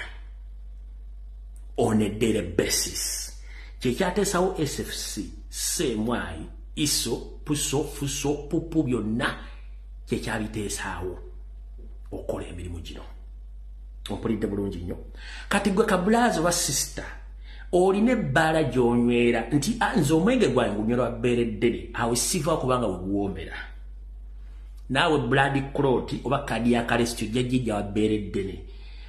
on a daily basis. Kyekyateesawo SFC, CMI, ISO, PUSO, FUSO, PUPU, byonna kyekyabiteesaawo okukola emirimu gino. Ompulidde bulungi nnyo? Kati gwe kabulaazi oba sister olina ebbaala gy'onywera nti, "Ah, nze omwenge gwange gunywera bbeere ddene, awo siva kubanga bwe guwoomera." Naawe blood clot oba cardiac arrest ojja gijja wa bbeere ddene.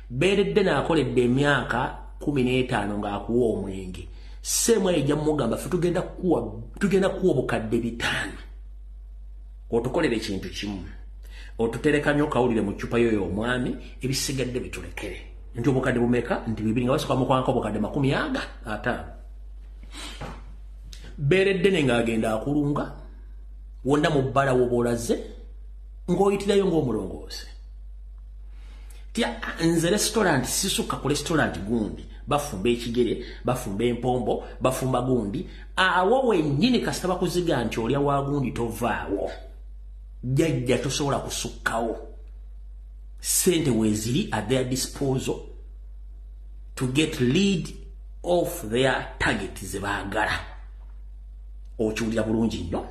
Bbeere ddene akoledde emyaka 15 ng'akuwa omwenge. Seemu ejja mugamba, "Ffe tugenda kuwa 5,000 otukolera ekintu kimu, otutereka nnyo kawulire mu ccupa yoyo omwami, ebisigadde bitulekere." Nti obukadde bumeka? Nti 2. Nga basooka mukwanka obukadde 50. Bbeere ddene ng'agenda akulunga wonna mu bbala woba olaze ng'oyitirayo ng'omulongoose tya, "Nze restaurant sisukka ku restaurant gundi, bafumba ekigere, bafumba empombo, bafumba gundi." Awo wennyini kasita bakuziga nti olya wa gundi, tovaawo jjajja, tosobola kusukkawo. Sente weeziri at their disposal to get rid of their target ze baagala. Okiwulira bulungi nnyo?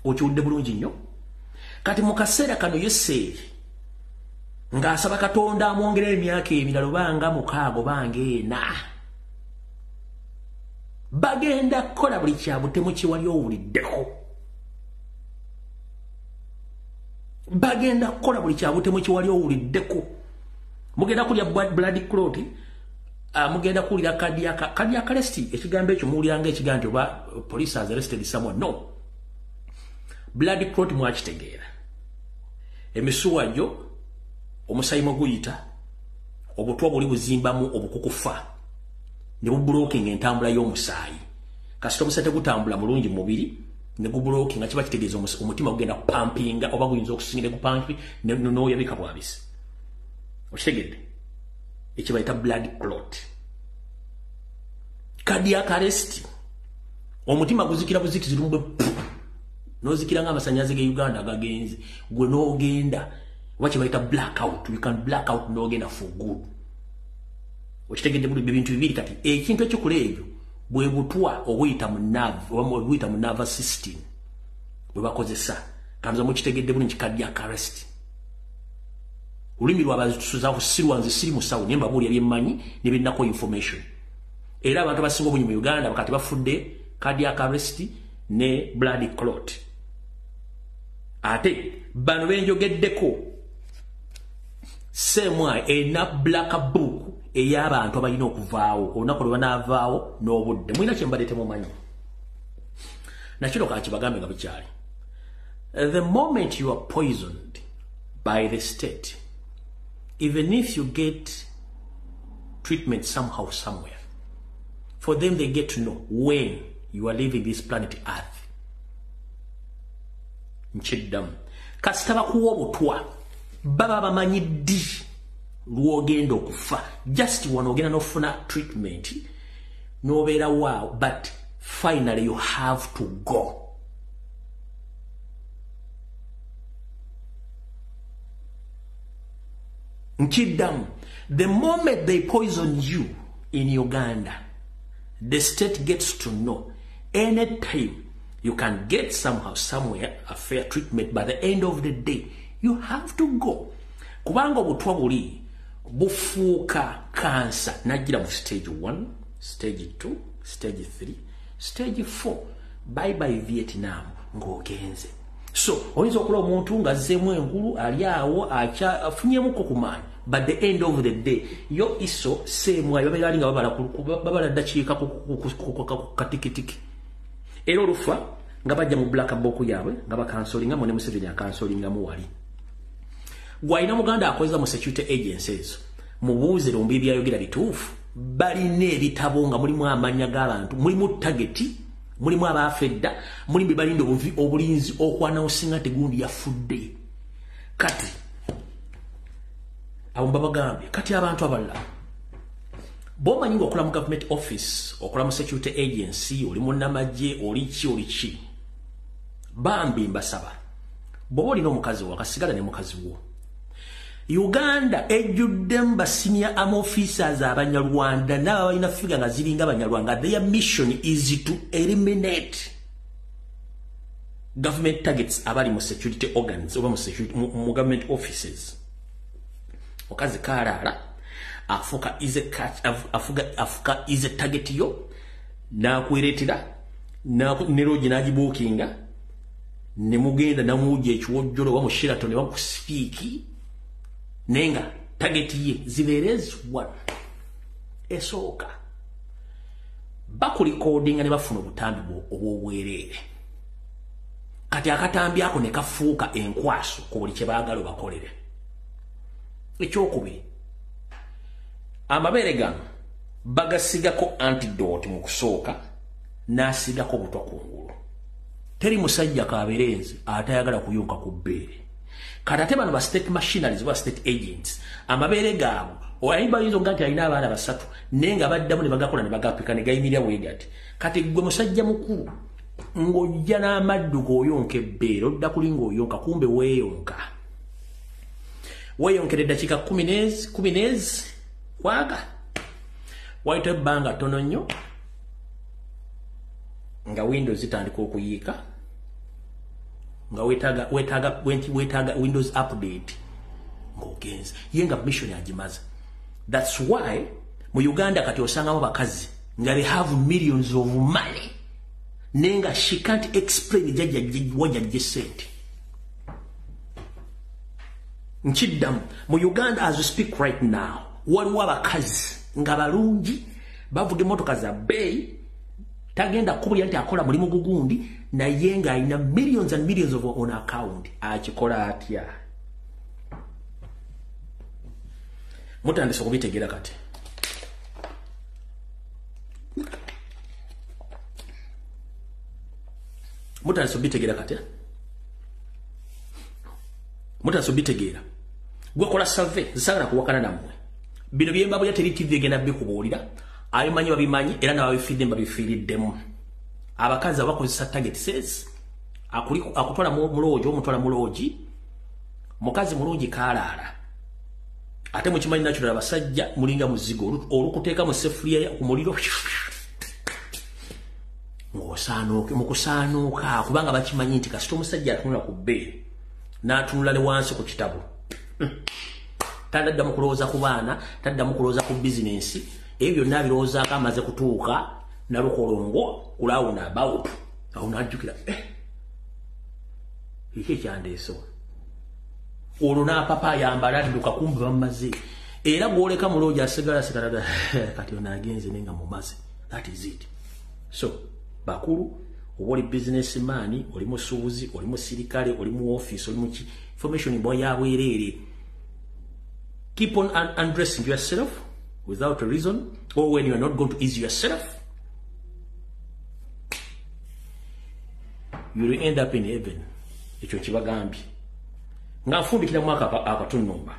Okiwulidde bulungi nnyo? Kati mu kaseera kano Yoseeri ng'asaba Katonda amwongera emyaka emirala obanga 6 obanga 4, bagenda kukola buli kyabutemu kiwali owuliddeko. Bagenda kukola buli kyabutemu kiwali owuliddeko. Mugenda kulya blood clot, mugenda kuwulira cardiac arrest. Ekigambo ekyo muwuliranga ekigambo nti oba police has arrested someone. No, blood clot mwakitegeera, emisuwa gyo omusayi mwe guyita, obutwa buli buzimbamu obukukufa ne bublockinga entambula y'omusaayi. Kasita omusaayi tegutambula mulungi mubiri ne gublockinga, kiba kitegeeza omutima gugenda pumpinga oba guyinza okusingira gupampi n'oyabika bwabisi. Okitegedde? Ekibayita blood clot. Cardiac arrest, omutima guzikira buzikizi lumbwe, nozikira nga amasannyalaze ge Uganda agagenze, gwe n'ogenda, oba kyebayita blackout. You can black out n'ogenda for good. Okitegedde? Buli bintu bibiri. Kati ekintu ekikola ebyo bwe butwa obuyita mu nerve oba obuyita mu nervous system bwe bakozesa. Kanza mukitegedde bulungi? Cardiac arrest, olulimi lwabasuza kusirwa. Nze siri musawo, naye mbabuulira byemmanyi ne byenako information. Era abantu abasinga obungi mu Uganda kati bafudde cardiac arrest ne blood clot. Ate bano benjogeddeko, semwa ena black book ey'abantu abalina okuvaawo olunaku lwe banaavaawo n'obudde. Mulina kyembadde temumanyi, nakino kakibagambe nga bukyali. The moment you are poisoned by the state, even if you get treatment somehow, somewhere, for them, they get to know when you are leaving this planet Earth. Nkiddamu, kasita bakuwa obutwa, baba bamanyi ddi lwogenda okufa. Just wano ogenda n'ofuna treatment n'obeera waawo, but finally you have to go. Nkiddamu, the moment they poison you in Uganda, the state gets to know. Anytime you can get somehow, somewhere a fair treatment, by the end of the day you have to go, kubanga obutwa buli bufuuka kansa najjira mu stage 1, stage 2, stage 3, stage 4. Bye bye Vietnam, ng'ogenze. So oyinza okulaba omuntu ng'azzeemu engulu, ali awo afunyemuko ku maanyi, but the end of the day yo iso seemwayo babeera ali nga babala ddakiika ku katikitiki. Era olufa Nga bajja mu black book yaabwe nga bakansolinga mu ne Museveni akansolinga mu wali. Gwalina muganda akozesa mu security agencies, mubuuze lumbi byayogera bituufu. Balina ebitabo nga mulimu amannya g'abantu, mulimu target, mulimu abafedda, mulimu balinda obulinzi okwanawusinga tegundi yafudde. Kati abo mbabagambye. Kati abantu abalala bw'omanyi ng'okola mu government office, okola mu security agency, oli munnamagye, oli ki oli ki, bambi mbasaba, bw'oba olina omukazi wo akasigala ne mukazi wo. Uganda ejjuddemu ba senior army officers abanyarwanda n'abo balina figure nga ziringa abanyarwanda. Their mission is to eliminate government targets abali mu security organs oba mu security mu government offices. Okazi kalaala afuka is catch, afuka is a target yo nakweretera ne lodge n'agibookinga ne mugenda namujja ekiwojjolo oba mu Sheraton oba ku Speke, nenga target ye zibeerezi one esooka bakulikodinga ne bafuna obutambi obw'obwereere. Kati akatambi ako ne kafuuka enkwaso ku buli kye baagala obakolere. Ekyokubiri, amabeere gano bagasigako antidote mu kusooka, n'asigako butwa kungulu. Teri musajja kaberenzi atayagala kuyonka ku bbeere. Kati ate bano ba state machineries oba state agents, amabeere gaabwe oyimba bayinza okuga nti alina abaana basatu, naye nga baddamu ne bagakola ne bagapika ne gayimirira bwe gati. Kati gwe musajja mukulu ng'ojja n'amaddu g'oyonka ebbeere, odda kuli ng'oyonka, kumbe weeyonka. Weeyonkera eddakiika kumi n'ezi kwaga wayita ebbanga ttono nnyo nga Windows zitandika okuyiika, nga weetaaga Windows update ng'ogenze ye nga mission agimaze. That's why mu Uganda kati osangamu bakazi nga they have millions of money, naye nga she can't explain jajja wajajja sente. Nkiddamu, mu Uganda as we speak right now waliwo abakazi nga balungi, bavuga emmotoka za bbeeyi, tagenda kubulya nti akola mulimu gugundi, naye ng'alina millions and millions of on account. Akikola atya? Mutandise okubitegeera kati. Mutandise okubitegeera kati. Mutandise okubitegeera. Gwekola survey, nsaagala kuwakana nammwe. Bino bye mbabulira teri TV egenda bikubuulira. Abimanyi babimanyi era n'ababifidde babifiiriddemu. Abakazi abakozesa target says akutwala mu lodge, omutwala mu lodge, mukazi mulungi kaalaala. Ate mukimanyi natural abasajja mulinga muzigo olukuteeka mu sefuliya ku muliro ng'osaanuuka, mu kusaanuuka, kubanga bakimanyi nti kasita omusajja atunula ku bbeere n'atunula ne wansi ku kitabo, taddamu kulowooza ku baana, taddamu kulowooza ku bizinensi, ebyo byonna abirowoozaako amaze kutuuka nalukolongo ku round about. Awo n'ajjukira eki ekyandeesewo. Olwo n'apapa ayambala adduka, kumbe bamaze. Era gw'oleka mu lodge asigala sigala kati ono agenze naye nga mumaze. That is it. So bakulu, oba oli businessman, oli musuubuzi, oli musirikale, oli mu office, oli muki, information mbwa yabwereere. Keep on undressing yourself without a reason, or when you are not going to ease yourself, you will end up in heaven. Ekyo nkibagambye nga nfumbikira mwaka akatunumba.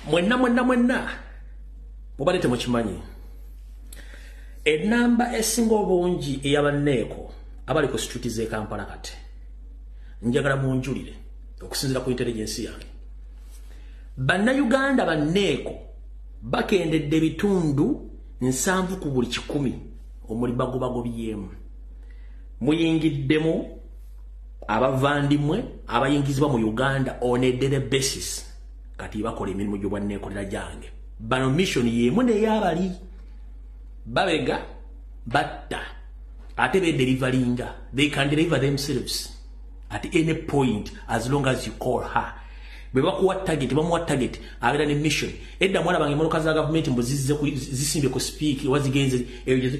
Mwenna mwenna mwenna mubadde temukimanyi, ennamba esinga obungi ey'abanneeko abali ku street z'e Kampala kati njagala munjulire okusinziira ku intelligence yange. Bannayuganda banneeko bakendedde ebitundu 70 ku buli 100 omuli bagobagobyemu. Muyingiddemu abavandimwe abayingizibwa mu Uganda on a daily basis. Kati bakola emirimu gy'obwanneekolera gyange. Bano mission y'emu n'ey'abali babega batta, ate bederivalinga. They can deliver themselves at any point as long as you call her. Bwe bakuwa target, bamuwa target, abeera ne mission. Edda mwalabanga emmotoka za gavumenti mbu zisimbye ku Speke, oba zigenze eyo.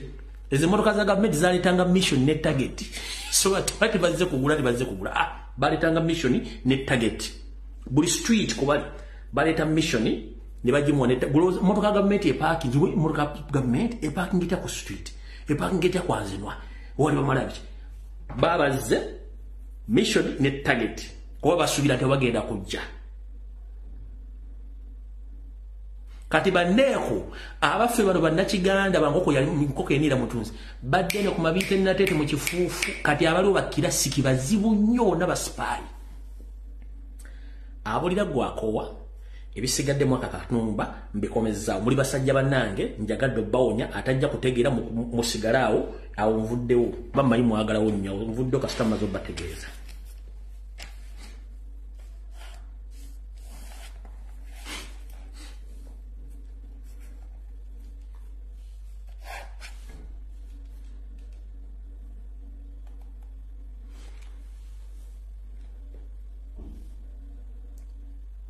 Ezo emmotoka za gavumenti zaleetanga mission ne target. So bati bazze kugula, tebazze kugula. Baleetanga mission ne target. Buli street kubali baleeta mission ne bagimuwa. Mmotoka ya gavumenti eparking, mmotoka ya gavumenti eparking etya ku street, eparking etya kwanzinwa, wali bamala biki. Babazze mission ne target, kuba basuubira nti bagenda kujja. Kati banneeko abaffe bano bannakiganda bankoko yali nkoko eniira mutunzi badde ne ku mabiita ennateete mu kifuufu. Kati abaliwo bakkirasiki bazibu nnyo bonna basipaayi. Abulira gwakowa ebisigadde mu akakatumba mbikomezaawo. Muli basajja bannange, njagadde obbawonya, atajja kutegeera musigale awo, awo nvuddewo. Bammanyi mwagalawo nnyo, awo nvuddewo kasita mmaze obbategeeza.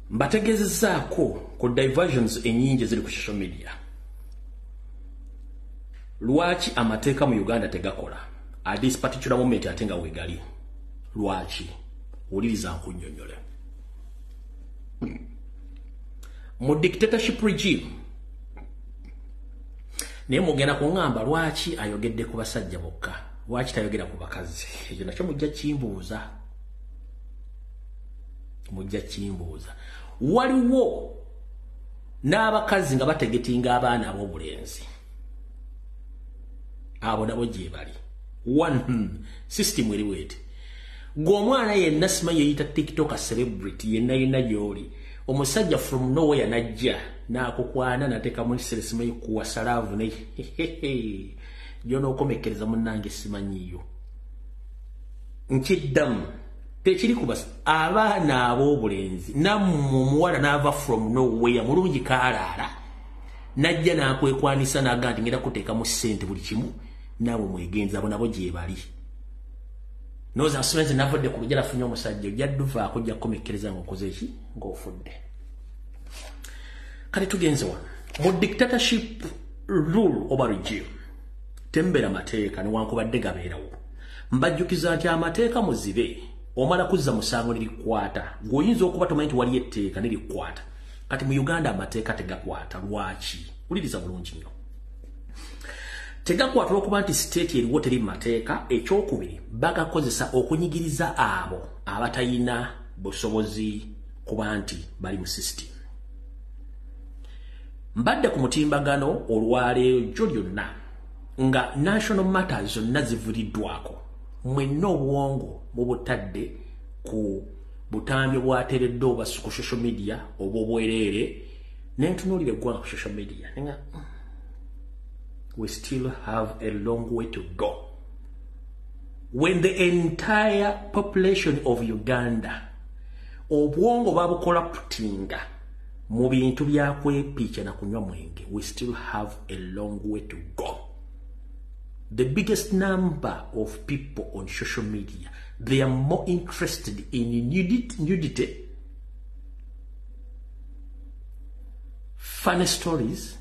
Mbategeezezaako ku diversions ennyingi eziri ku social media. Lwaki amateeka mu Uganda tegakola at this particular moment ate nga wegali? Lwaki? Wuliriza nkunnyonnyole. Mu dictatorship regime, naye mugenda kuŋŋamba lwaki ayogedde ku basajja bokka, lwaki tayogera ku bakazi? Ekyo nakyo mujja kimbuuza. Mujja kimbuuza. Waliwo n'abakazi nga bategetinga abaana ab'obulenzi, abo nabo gye bali. One system eri bweti: gwe omwana yenna simanyi yeyita TikTok celebrity yenna yenna gy'oli, omusajja from nowhere najja n'akukwana n'ateekamu sere simanyi kuwasa love ne gy'onookomekkereza munnange simanyiyo. Nkiddamu, tekiri ku abaana ab'obulenzi. Nammwe omuwala n'ava from nowhere mulungi kaalaala najja n'akwekwanisa n'agaa nti ngenda kuteekamu ssente buli kimu, naawe mwegenza, abo nabo gye bali. Nooza nsimanyi navudde ku lujja nafunye omusajja, ojja dduvaako ojja kukomekkereza ng'okoze eki, ng'ofudde. Kati tugenze wano mu dictatorship rule oba regime, tembeera mateeka newankubadde gabeerawo. Mbajjukiza nti amateeka muzibe omala kuzza musango nerikwata. Gw'oyinza okuba tomanyi nti waliyo etteeka nerikwata. Kati mu Uganda amateeka tegakwata. Lwaki? Wuliriza bulungi nnyo. Tegakwata olw'okuba nti state eriwo teri mu mateeka. Ekyokubiri, bagakozesa okunyigiriza abo abatayina busobozi kuba nti bali mu system. Mbadde ku mutimbagano olwaleero jjo lyonna nga national matters zonna zivuliddwako. Mwenna obwongo mubutadde ku butambi obwateereddwa oba ku social media oba obwereere. Nentunuulira eggwanga ku social media nga we still have a long way to go. When the entire population of Uganda obwongo babucorruptinga mu bintu bya kwepicha na kunywa mwenge, we still have a long way to go. The biggest number of people on social media, they are more interested in nudity, funny stories,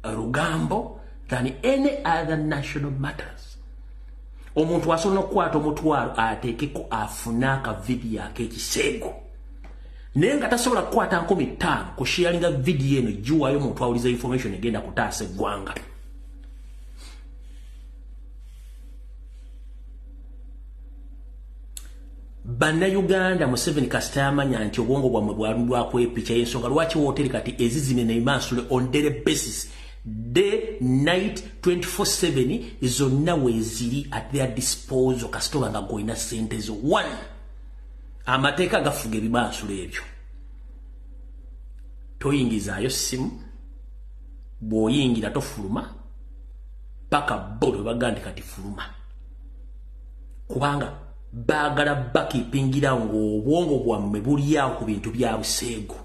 rugambo, than any other national matters. Omuntu asobola okukwata omutwalo ateekeko afune akavidiyo ak'ekiseego, naye nga tasobola kukwata 5,000 kusharinga vidiyo eno giwaayo omuntu awuliza information egenda kutaasa eggwanga. Bannayuganda, Museveni kasita yamanya nti obwongo bwammwe bwali bwakwepicha, y'ensonga lwaki wooteri kati ezizime nemansule on daily basis, day night 24/7 zonna weeziri at their disposal kasita oba nga gw'olina ssente zo. One, amateeka gafuga ebimansulo ebyo. Toyingizaayo ssimu, bw'oyingira tofuluma paka bo lwe bagamba nti kati fuluma, kubanga baagala bakipingira ng'obwongo bwammwe buli awo ku bintu bya buseego.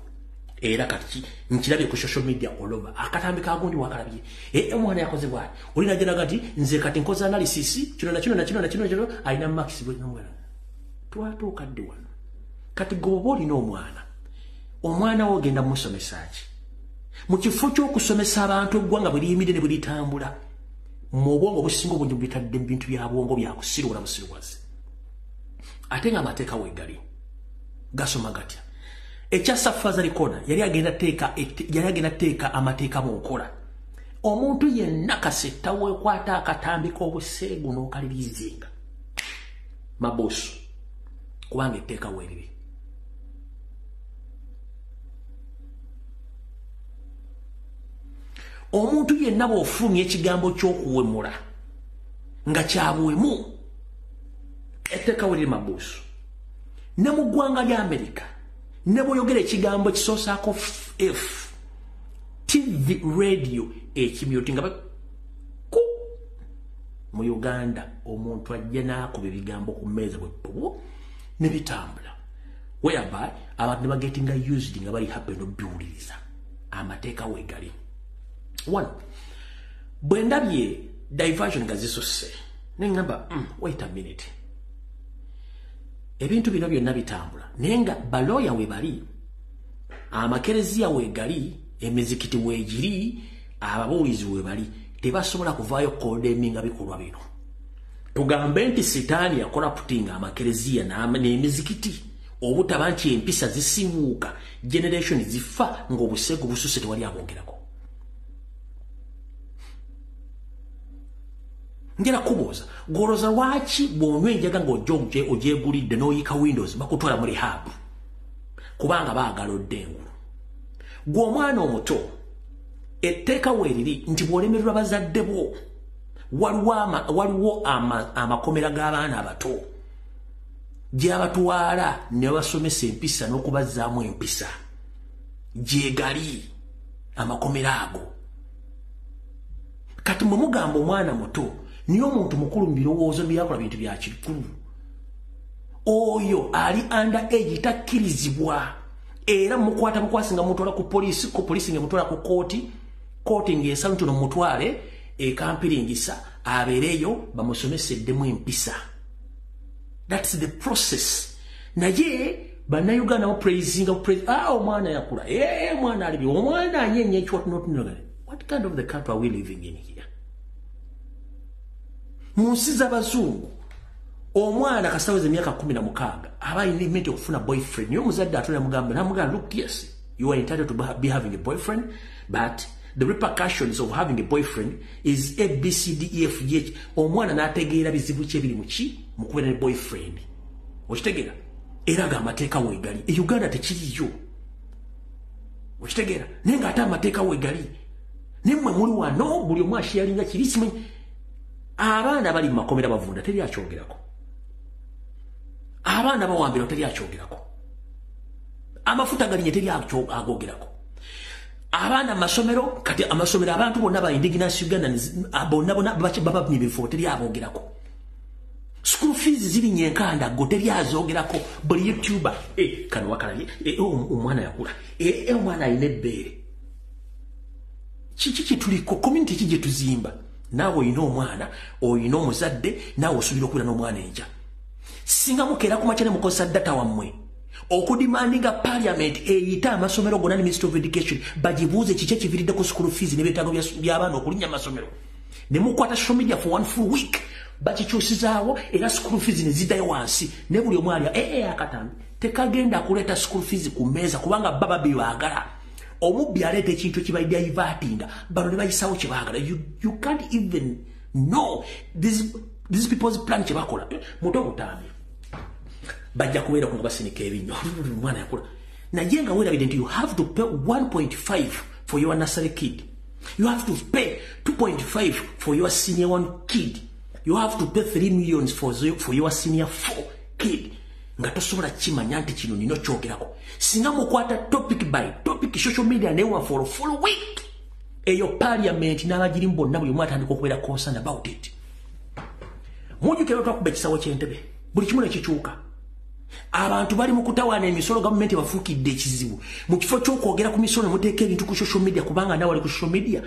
Era kati nkirabye ku social media all over. Akatambi kagundi wakalabye, omwana yakoze bw'ati, oli najja naga nti nze kati nkoze analysis kino na kino na kino na kino kino, alina max bwe nomwana. Twatuuka ddi wano? Kati gwe oba olina omwana, omwana wo ogenda musomesa ki? Mu kifo ky'okusomesa abantu eggwanga bwe liyimiridde ne bwe litambula, Mu obwongo obusinga obungi mubitadde mu bintu bya bwongo bya kusiruwala busiruwazi. Ate nga amateeka weegali gasoma gatya? Ekya Safazali Kona yali agenda teeka amateeka mu nkola. Omuntu yenna kasetta weekwata akatambi k'obuseegu n'okalirizinga mabosu, kubanga etteeka weeriri. Omuntu yenna bw'ofulumya ekigambo ky'okuwemula nga kyabuwemu, etteeka weeriri mabuusu. Ne mu ggwanga lya Amerika ne bw'oyogera ekigambo kisoosaako F, TV, radio ekimyuti nga ku mu Uganda omuntu ajja n'akuba ebigambo ku mmeeza bwe bbo ne bitambula, whereby abantu ne bagetinga used nga bali happy n'obiwuliriza. Amateeka weegali. One, bwe ndabye diversion nga zisusse ne ŋŋamba, wait a minute, ebintu bino byonna bitambula naye nga balooya we bali, amakereziya weegali, emizikiti weegiri, ababuulizi we bali, tebasobola kuvaayo condemninga bikolwa bino. Tugambe nti sitaani yacorruptinga amakereziya n'emizikiti obutaba nti empisa zisiwuuka, generation zifa ng'obuseegu bususe, tewali abongerako. Njala kubuuza, gw'olowooza lwaki bw'onywa enjaga ng'ojja ogyegulidde n'oyiika windows bakutwala mu rehab? Kubanga baagala odde engulu. Gwe omwana omuto, etteeka weeriri nti bw'olemererwa bazadde bo, waliwo amakomera g'abaana abato gy'abatwala ne babasomesa empisa n'okubazzaamu empisa. Gyegali amakomera ago. Kati mwe mugamba omwana muto, niye omuntu mukulu mu birowoozo byakola bintu bya kikulu. Oyo ali under age takkirizibwa, era mukwata bukwasi nga mutwala ku poliisi, ku poliisi nga mutwala ku kooti, kooti ng'esala nti ono mutwale ekampiringisa abeereyo bamusomeseddemu empisa. That's the process. Naye bannayuganda bapraisinga, omwana yakula, omwana alibi, omwana anyenye what not. What kind of the country are we living in here? Mu nsi z'abazungu omwana kasitaweza emyaka 16 aba alina ementi okufuna boyfriend, naye omuzadde atula mugamba namugamba, look, yes, you are entitled to be having a boyfriend, but the repercussions of having a boyfriend is A, B, C, D, E, F, G, H. Omwana n'ategeera bizibu ki ebiri muki mu kubeera ne boyfriend. Okitegeera? Era ga amateeka weegali. E Uganda tekiriyo. Okitegeera? Naye ng'ate amateeka weegali. Naye mmwe muli wano buli omu asharinga kiri simanyi. Abaana bali mu makomera bavunda teri akyogerako. Abaana bawambira teri akyogerako. Amafuta galinye teri agogerako. Abaana amasomero, kati amasomero abantu bonna ba indigenous Ugandans bonna bonna baba bifo teri abogerako. School fees ziri nyenkanda go teri azogerako. Buli YouTuber kano wakalabye, omwana yakula, omwana alina ebbeere. Kiki kituliko community ki gye tuzimba? Naawe olina omwana, olina omuzadde, naawe osuubira okubeera n'omwana enkya. Singa mukeera ku makya ne mukozesa data wammwe okudemandinga parliament eyite amasomero gonna ne Ministry of Education bagibuuze kiki ekiviiriddeko school fees n'ebyetaago by'abaana okulinnya amasomero, ne mukwata social media for one full week bakikyusizaawo era school fees ne ziddayo wansi, ne buli omu alya akatambi tekagenda kuleeta school fees ku mmeeza kubanga baba bye baagala. Omubbi aleeta ekintu ekibaidaivatinga bano ne bayisawo kye baagala. You can't even know these people's plan kye bakola. Muto obutambi bajja kubeera nga basinika ebinnyo, omwana yakula, naye nga weerabidde nti you have to pay 1.5 for your nursery kid, you have to pay 2.5 for your senior one kid, you have to pay 3 millions for your senior 4 kid, nga tosobola kimanya nti kino nina kyogerako. Singa mukwata topic by topic social media newa for a full week, eyo parliament n'abagirimu bonna buli omu atandika okubeera concerned about it. Mujjukira twakuba ekisawo ky'entebe, buli kimu ne kikyuka. Abantu bali mu kutawaana emisolo, gavumenti bafuukidde ekizibu. Mu kifo ky'okwogera ku misolo ne muteeka ebintu ku social media, kubanga nawe ali ku social media.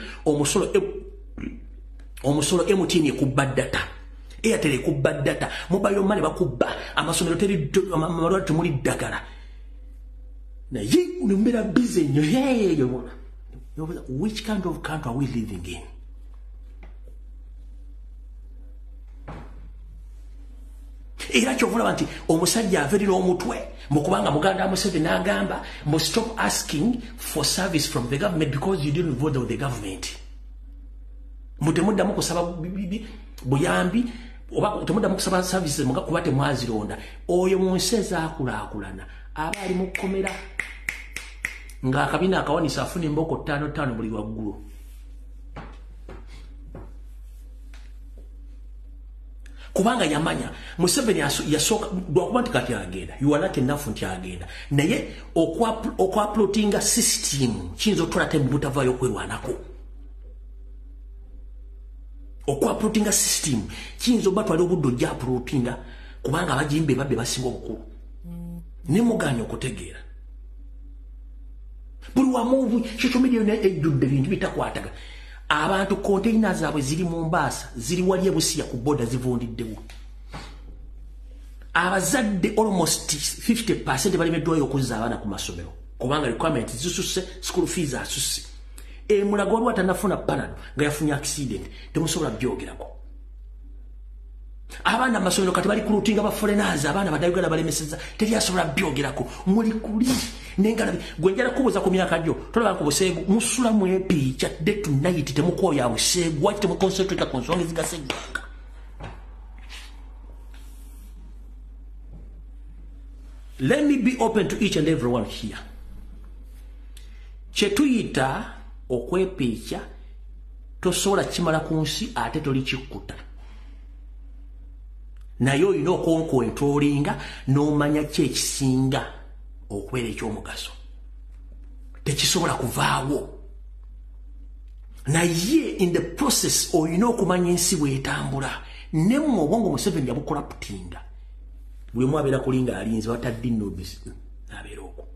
Omusolo MTN ekubba data, Airtel ekubba data, mobile money bakubba, amasomero teri, amalwaliro temuli ddagala, naye nembeera busy nnyo. Which kind of country are we living in? Era kyovulaba nti omusajja averira omutwe mukubanga muganda Museveni n'agamba mbu stop asking for service from the government because you didn't vote with the government. Mutemuddamu kusaba buyambi oba temuddamu kusaba services kuba temwazironda. Oyo mu nsi ezaakulaakulana aba ali mu kkomera ng'akabina akawanisa afuna emboko 5-5 buli waggulu. Kubanga yamanya Museveni yasooka lwakuba nti kati agenda, you are lucky enough nti agenda, naye okwaplotinga system kiyinza okutwala time butavaayo okwerwanako. Okwaplotinga system kiyinza obatwala obudde ojja aplotinga kubanga abagimbe babbe basinga obukulu. Ne muganya okutegeera buli wamu social media yonna ejjudde bintu bitakwataga. Abantu container zaabwe ziri Mombasa, ziri wali ebusiya ku border zivundiddewo. Abazadde almost 50% balemeddwayo okuzza abaana ku masomero kubanga requirement zisusse, school fees asusse. Emulago waliwo atanafuna panado nga yafunye accident, temusobola byogerako. Abaana amasomero kati bali kulutinga ba foreigners, abaana badayuganda balemeseza, teri asobola byogerako. Muli kuli nengalabi gwe njala kubuza ku myaka gyo tolaba ku buseegu musula mwepicha day to night temukwoya buseegu waki temuconcentrate ku nsonga ezigasa eggwanga. Let me be open to each and everyone here. Kye tuyita okwepicha tosobola kimala ku nsi ate toli kikkuta, naye olina okwonkontrolinga n'omanya ki ekisinga okubeera ekyomugaso. Tekisobola kuvaawo, naye in the process olina okumanya ensi bw'etambula. Nemmwe obwongo Museveni yabukoraputinga, buli omu abeera kulinga alinze batadde nno abeera okwo.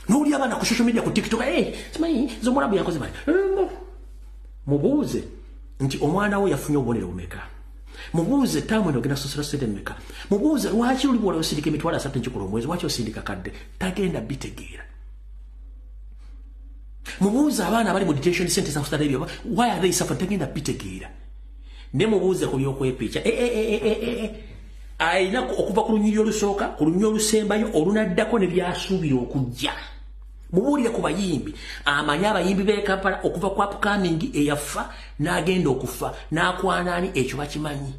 N'oli abaana ku social media ku TikTok, simanyi nze omwana bwe yakoze bali. Mubuuze nti omwana wo yafunye obubonero bumeka. Mubuuze taamu eno ogenda kusasula ssente mmeka. Mubuuze lwaki oli bw'ola osindika emitwalo 30 nkikola omwezi, lwaki osindika kadde, tagenda bitegeera. Mubuuze abaana abali mu detention center South Arabia, why are they suffering, tagenda bitegeera. Ne mubuuze ku by'okwepicha ayina okuva ku lunyiriri olusooka ku lunyiriri olusembayo olunaddako ne byasuubira okujja. Mubuulire ku bayimbi, amanyi abayimbi b'e Kampala okuva ku upcoming eyafa n'agenda okufa n'akwanaani, ekyo bakimanyi.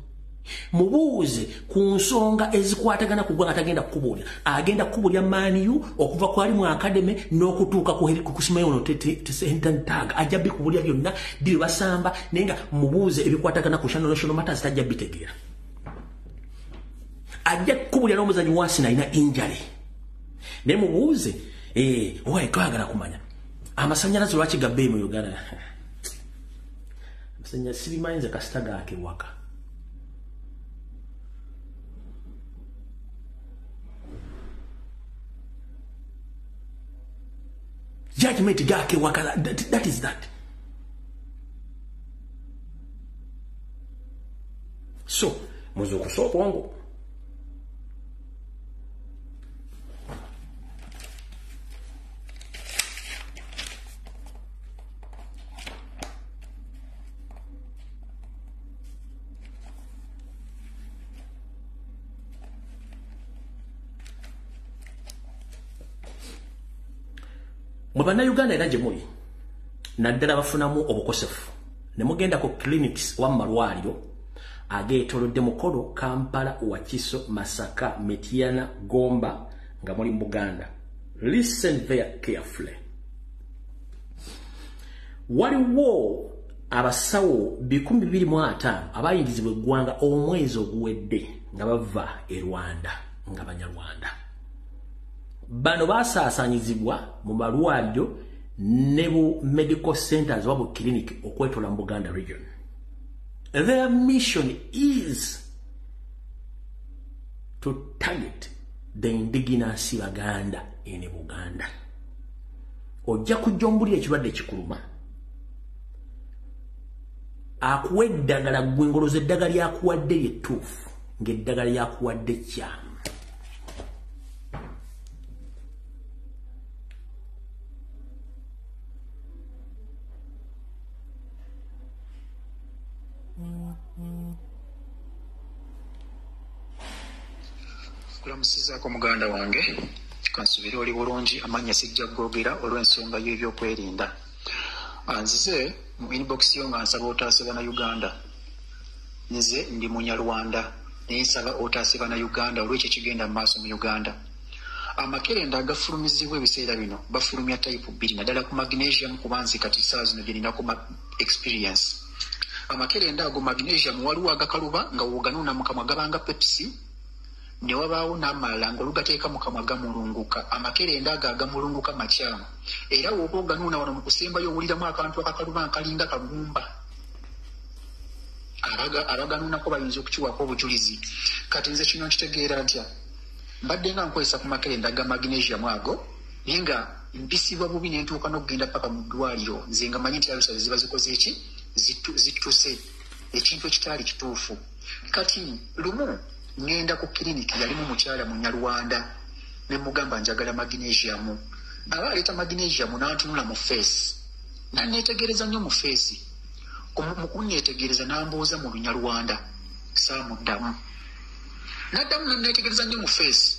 Mubuuze ku nsonga ezikwatagana ku ggwanga tagenda kukubuulira, agenda kukubuulira Man U okuva ku ali mu academy n'okutuuka ku kusimayo ono tag, ajja bikubuulira byonna ddi basamba, naye nga mubuuze ebikwatagana ku national matters tajja bitegeera. Ajja kukubuulira n'omuzanyi wa Arsenal alina injury, naye mubuuze owaye twagala kumanya amasannyalaze lwaki gabbeeyi mu Uganda. Amasannyalaze sibimanyi nze kasita gaaka ewaka. Judgment gaaka ewaka, that is that. So muzukusa obwongo. Mwe bannayuganda era gye muli naddala bafunamu obukosefu ne mugenda ku clinics oba mu malwaliro ageetoolodde Mukono, Kampala, Wakiso, Masaka, Mityana, Gomba nga muli mu Buganda. Listen very carefully. Waliwo abasawo 225 abayingizibwa eggwanga omwezi oguwedde nga bava e Rwanda nga Banyarwanda. Bano basaasaanyizibwa mu malwaliro ne bu medical centers oba bu clinic okwetola mu Buganda region. Their mission is to target the indigenous Baganda in Buganda. Ojja kujja ombulira ekirwadde kikuluma, akuwa eddagala ggwe ng'olowooza eddagala lyakuwadde lyettuufu, ng'eddagala lyakuwadde kyamu. Kulamusizaako muganda wange, kansubire oli bulungi. Amannya sijja googera olw'ensonga y'ebyokwerinda. Nzize mu inbox yo nga nsaba otaase Bannayuganda. Nze ndi Munyarwanda, naye nsaba otaase Bannayuganda olw'ekyo ekigenda mu maaso mu Uganda. Amakerenda agafulumizibwa ebiseera bino bafulumya type 2, naddala ku magnesium, kuba nze kati ssaawa zino gye ninako experience. Amakerenda ago magnesium waliwo agakaluba nga woganuuna mu kamwa gabanga Pepsi, ne wabaawo n'amalala ng'olugateeka mu kamwa gamulunguka. Amakerenda ago agamulunguka makyamu, era w'oba oganuuna wano mu kusembayo owuliramu akantu akakaluba nkalinga kagumba. Abaganuunako bayinza okukiwaako obujulizi. Kati nze kino nkitegeera ntya? Mbadde nga nkozesa ku makerenda ga magnesium ago, naye nga mpisibwa bubi ne ntuuka n'okugenda paka mu ddwaliro. Nze nga manyi nti alusa ziba zikoze eki, zittuse, ekintu ekitaali kituufu. Kati lumu ŋŋenda ku kiriniki, yalimu mukyala Munyarwanda, ne mugamba njagala magnesium. Aba aleeta magnesium n'antunula mu feesi, nanneetegereza nnyo mu feesi. Mu kunneetegereza n'ambuuza mu Lunyarwanda, saamuddamu. N'addamu nanneetegereza nnyo mu feesi,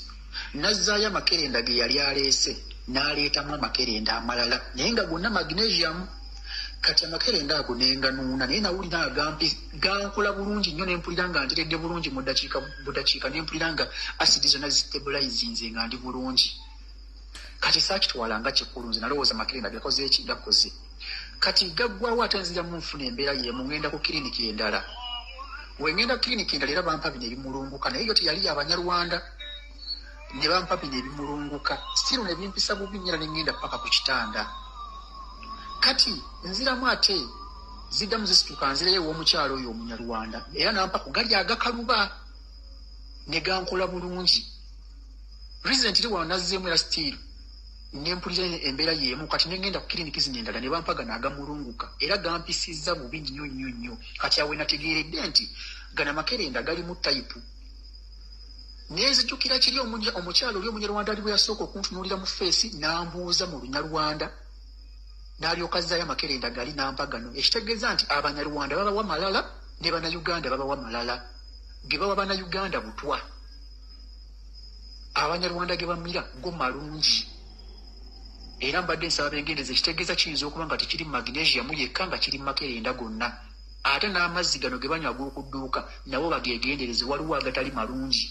n'azzaayo amakerenda ge yali aleese, n'aleetamu amakerenda amalala naye nga gonna magnesium. Kati amakerenda ago nenganuuna, naye nawulira agampi gankola bulungi nnyo, ne mpulira nga nteredde bulungi mu dakiika, ne mpulira nga asidi zonna zistabilizinze nga ndi bulungi. Kati saakitwala nga kikulu, nze nalowooza amakerenda gakoze eki, gakoze. Kati gaggwawo, ate nziramu nfuna embeera y'emu, ŋŋenda ku kiriniki endala. We ŋŋenda ku kiriniki endala era bampa bino ebimulunguka, naye yo teyali y'Abanyarwanda, ne bampa bino ebimulunguka still ne bimpisa bubi nnyo, era ne ŋŋenda paka ku kitanda. Kati nziramu ate ziddamu zisituka, nzirayo ew'omukyalo oyo Omunyarwanda, era nampa ku gali agakaluba ne gankola bulungi. Recently wano nazzeemu era still ne mpulira embeera y'emu. Kati ne ŋŋenda ku kiriniki zino endala ne bampa gano agamulunguka, era gampisizza bubi nnyo nnyo nnyo. Kati awo nategeeredde nti gano amakerenda galimu tayipu. Nenzijukira kiri omukyalo oli Omunyarwanda ali bwe yasooka okuntunuulira mu feesi n'ambuuza mu Lunyarwanda, n'alyoka azzaayo amakerenda gali n'ampa gano. Ekitegeeza nti Abanyarwanda babawa malala ne Bannayuganda babawa malala. Ge bawa Bannayuganda butwa, Abanyarwanda ge bamira go malungi. Era mbadde nsaba beegendereze, ekitegeeza kiyinza okuba nga tekiri magnesium yekka, nga kiri makerenda gonna. Ate n'amazzi gano ge banywa ag'okudduuka nabo bageegendereze, waliwo agatali malungi.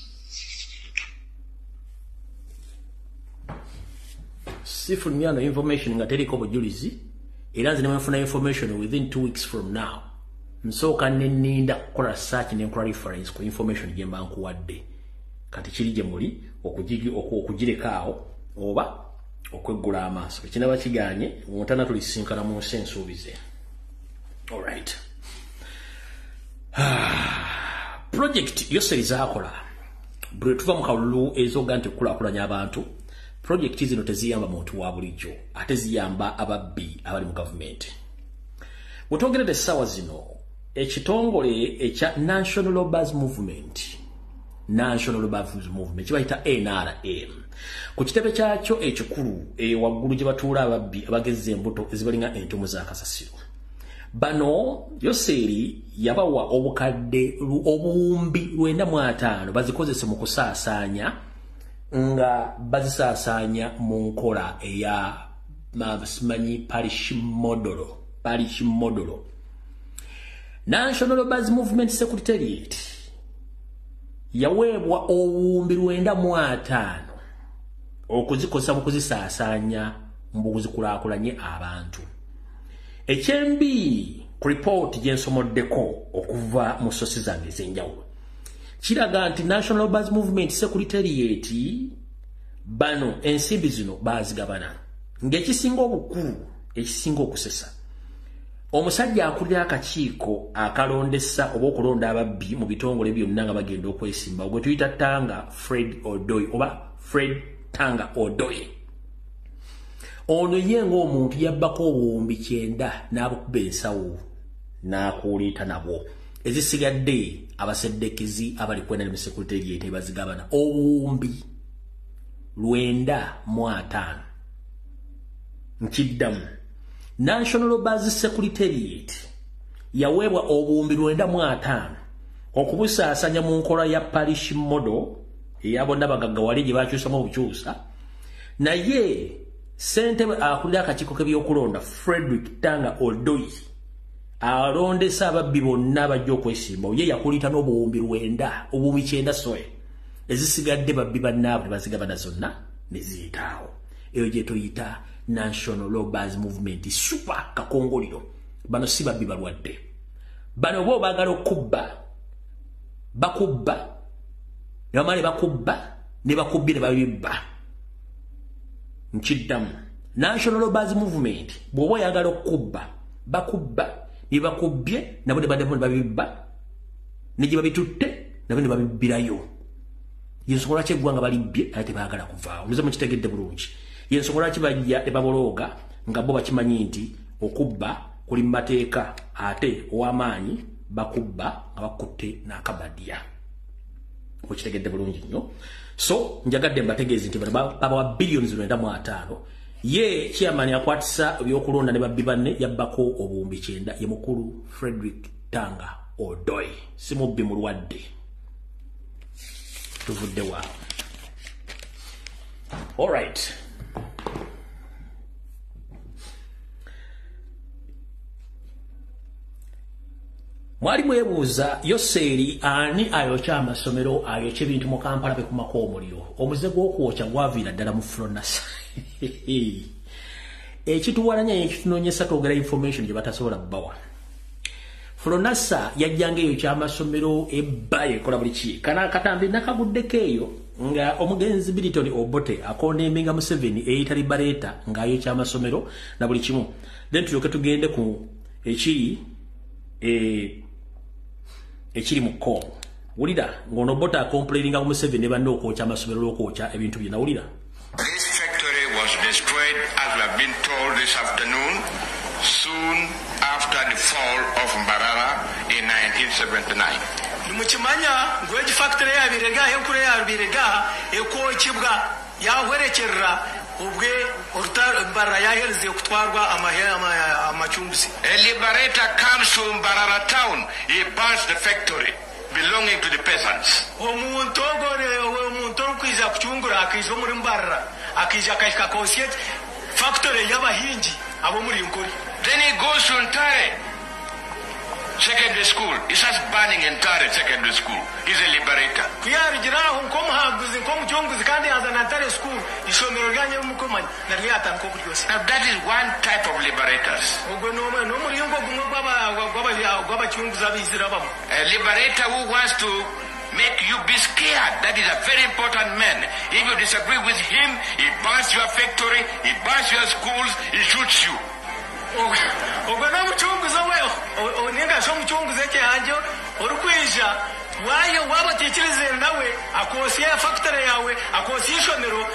Sifulumya no information nga teriko bujulizi, era nze ne nfuna information within 2 weeks from now. Nsooka ne nninda kukola search ne nkola reference ku information gye mba nkuwadde. Kati kiri gye muli okugireka awo oba okweggula amaaso. Ekinaba kiganye, wontana tulisinkana mu nsi ensuubize. Alright. Project Yoseri zaakola bwe tuva mu kalulu ezoga nti okukulaakulanya abantu, project zino teziyamba muntu wa bulijjo, ate ziyamba ababbi abali mu gavumenti. Bwe essaawa zino, ekitongole ekya National Robbers Movement, National Robbers Movement kibayita NRM, ku kitebe kyakyo ekikulu waggulu gye batuula ababbi abagezza embuto ezibalinga entumu za kasasiro. Bano Yoseri yabawa obukadde obuwumbi 95 bazikozese mu kusaasaanya, nga bazisaasaanya mu nkola eya simanyi parish model. National Robbers Movement Secretariat yaweebwa obuwumbi 95 okuzikozesa mu kuzisaasaanya mu kuzikulaakulanye abantu. Ekyembi ku report gye nsomoddeko okuva mu sosi zange ez'enjawulo kiraga nti National Robbers Movement Secretariat bano ensimbi zino baazigabana. Ng'ekisinga obukulu, ekisinga okusesa, omusajja akulira akakiiko akalondesa oba okulonda ababbi mu bitongole byonna nga bagenda okwesimba, gwe tuyita Tanga Fred Odoi oba Fred Tanga Odoi. Ono ye ng'omuntu yabbako obuwumbi 90 n'abukuba ensawo n'akuuliita nabwo. Ezisigadde abaseddekizi abali ku NRM Secretariat bazigabana obuwumbi 95. Nkiddamu, National Robbers Secretariat yaweebwa obuwumbi 95 okubusaasanya mu nkola ya parish model Eya bonna bagaggawale gye bakyusamu obukyusa. Naye ssentebe akulira akakiiko k'ebyokulonda Frederick Tanga Odoi alondesa ababbi bonna abajja okwesimbawo. Ye yakulita n'obuwumbi 9, obuwumbi 9 soye ezisigadde babbi bannaabwe bazigabana zonna ne ziyitaawo. Eyo gye tuyita National Robbers Movement super kakongoliro. Bano si babbi balwadde. Bano bo baagala okubba, bakubba, ne bamala bakubba, ne bakubbye ne babibba. Nkiddamu, National Robbers Movement bw'oba oyagala okubba, bakubba, ne bakubbye, nabo ne baddamu ne babibba, ne gye babitutte, nabo ne babibbirayo. Yensonga lwaki eggwanga balibbye ate tebaagala kuvaawo. Muze mukitegedde bulungi. Yensonga lwaki bajja ne babolooga nga bo bakimanyi nti okubba kuli mu mateeka, ate ow'amaanyi bakubba nga bakutte n'akabadiya. Okitegedde bulungi nnyo. So njagadde mbategeeze nti bano babawa billions 95. Ye chairman akwatisa ebyokulonda ne babbi banne yabbako obuwumbi 9. Ye mukulu Frederick Tanga Odoi, si mubbi mulwadde. Tuvudde waawo. Alright. Mwali mwebuuza Yoseeri ani ayokya amasomero, ayokya ebintu mu Kampala bekumako omuliro. Omuze gw'okwokya gwaviira ddala mu Fronasa. Ekituwalanya ekitunoonyesa twogera information gye batasobola bbawa. Fronasa yajjanga eyokya amasomero, ebba ekola buli ki. Kana akatambi nakaguddeko eyo nga omugenzi Milton Obote akondeminga Museveni eyita Liberata ng'ayokya amasomero na buli kimu. Then tulyoke tugende ku ekiri ekiri mu Congo. Wulira ng'ono Obote acomplaininga ku Museveni ne banne okwokya amasomero n'okwokya ebintu bye. Nawulira. This factory was destroyed, as we have been told this afternoon, soon after the fall of Mbarara in 1979. Nimukimanya ngu egi factory yabirega enkura yabirega ekwokibwa yahwerekerera ubwe Mbarara yahereze kutwarwa amachumbuzi. A liberator comes to Mbarara town, he burns the factory belonging to the peasants. Omuntu ogore omuntu orikwija kucungura akaija omuri Mbarara akaija akahika kosye factory y'abahingi abo muri Nkore. Then he goes to Ntare Secondary School. He starts burning Ntare Secondary School. He's a liberator. Kuyarugira nk'omuhaguzi nk'omucunguzi kandi yazana Ntare School ishomero ryanye mukomanya naryo yatandika okuryosya. Now that is one type of liberators. Ogwo n'omuringo gumwe gw'abacunguzi abaizira bamwe. A liberator who wants to make you be scared. That is a very important man. If you disagree with him, he burns your factory, he burns your schools, he shoots you. Ogwo n'omucunguzi we ninga shi omucunguzi ekyehanjo orikwija wayo wabateekerezere nawe akosya factory yawe akosya ishomero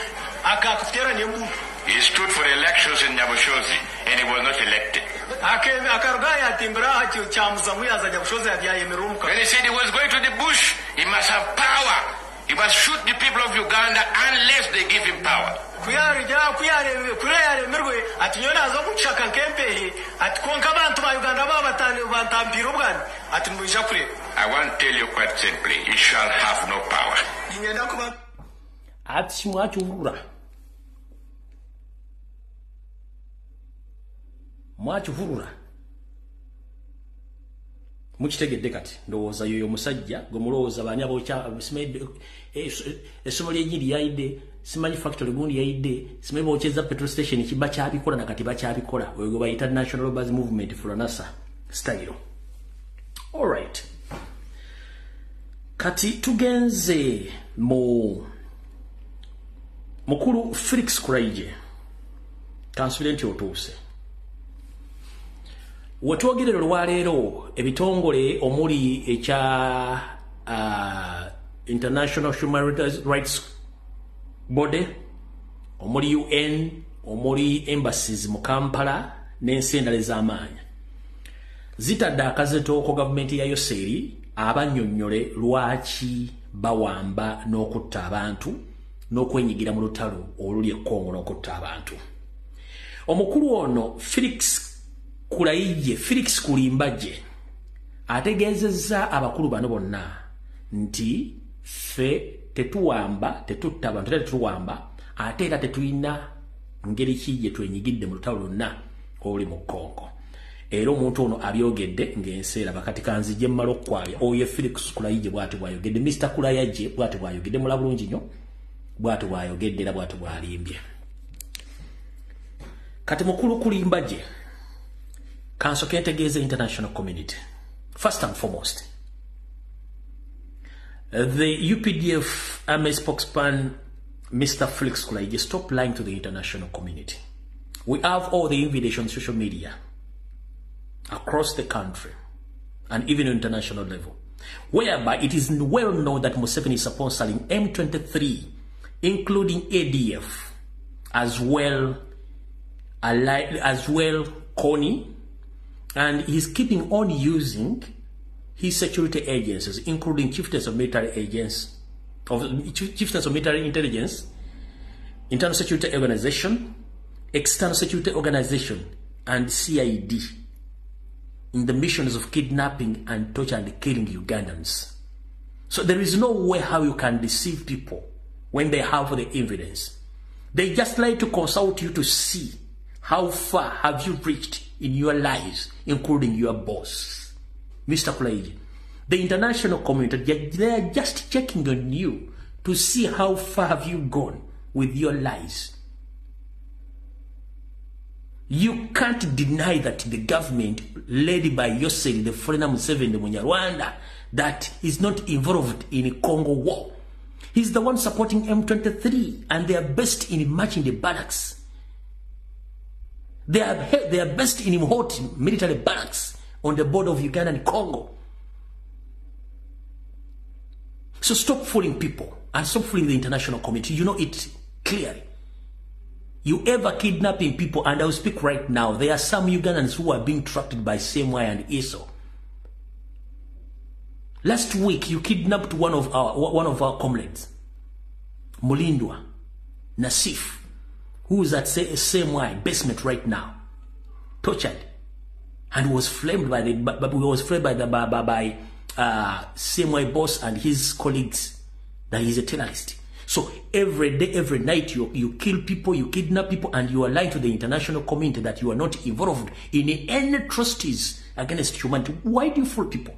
akakuteera n'embundu. He stood for elections in Nyabushozi and he was not elected. Akaruga yatimbira aha kyamuzamu yaza Nyabushozi yayemera omuka. When he said he was going to the bush, he must have power. He must shoot the people of Uganda unless they give him power. Kuyaremerwe ati nyowe naza omukushaka nk'empehe ati konka abantu ba Uganda babantampiire obwani ati nimwija kureeba. I want to tell you quite simply, he shall have no power. Niinyenda kuba ati mwakiwulura mwakivulula mukitegedde. Kati ndowooza yoyo omusajja gwe mulowooza baani abookya essomo ly'enjiri yayidde, simanyi factory gundi yayidde, simanyi bookyeza petrol station kiba kyabikola na kati bakyabikola. Oyo gwe bayita National Robbers Movement Fronasa style. Alright, kati tugenze mu mukulu Felix Kuraije. Kansubire nti otuuse. Wetwogerera olwaleero ebitongole omuli ekya International Human Rights Body, omuli UN, omuli embassies mu Kampala n'ensi endala ez'amaanyi zitadde akazito ku gavumenti ya Yoseeri abannyonnyole lwaki bawamba n'okutta abantu n'okwenyigira mu lutalo oluli e Congo n'okutta abantu. Omukulu ono Felix Kulaije, Felix Kulimbaje ategeezezza abakulu bano bonna nti ffe Tetuwamba, tetutta abantu, tetuwamba, ate era tetulina ngeri ki gye twenyigidde mu lutalo lwonna oluli mu Congo. Era omuntu ono abyogedde ng'ensi eraba. Kati kanzije mmala okukwabya. Oyo Felix Kulayigye bw'ati bw'ayogedde, Mr. Kulayigye bw'ati bw'ayogedde, mulaba bulungi nnyo bw'ati bw'ayogedde era bw'ati bw'alimbye. Kati mukulu kulimba gye, kansooke ntegeeze international community. First and foremost, the UPDF army spokesman, Mr. Felix Kulayigye, stop lying to the international community. We have all the evidence on social media across the country and even on international level, whereby it is well known that Museveni is sponsoring M23, including ADF, as well Kony, and he's keeping on using his security agencies, including chieftains of military agents, of chieftains of military intelligence, internal security organization, external security organization, and CID in the missions of kidnapping and torture and killing Ugandans. So there is no way how you can deceive people when they have the evidence. They just like to consult you to see how far have you reached in your lives, including your boss, Mr. Kulayigye. The international community, they are just checking on you to see how far have you gone with your lies. You can't deny that the government led by Yoweri, the foreigner Museveni, the Munyarwanda, that is not involved in Congo war. He's the one supporting M23, and they are best in marching the barracks. They are best in hot military barracks on the border of Uganda and Congo. So stop fooling people and stop fooling the international community. You know it clearly. You ever kidnapping people, and I will speak right now, there are some Ugandans who are being tracked by CMI and ISO. Last week, you kidnapped one of our comrades, Mulindwa Nasif, who is at CMI basement right now, tortured, and was flamed by the but was flamed by the by CMI boss and his colleagues that he's a terrorist. So every day, every night, you kill people, you kidnap people, and you are lying to the international community that you are not involved in any atrocities against humanity. Why do you fool people?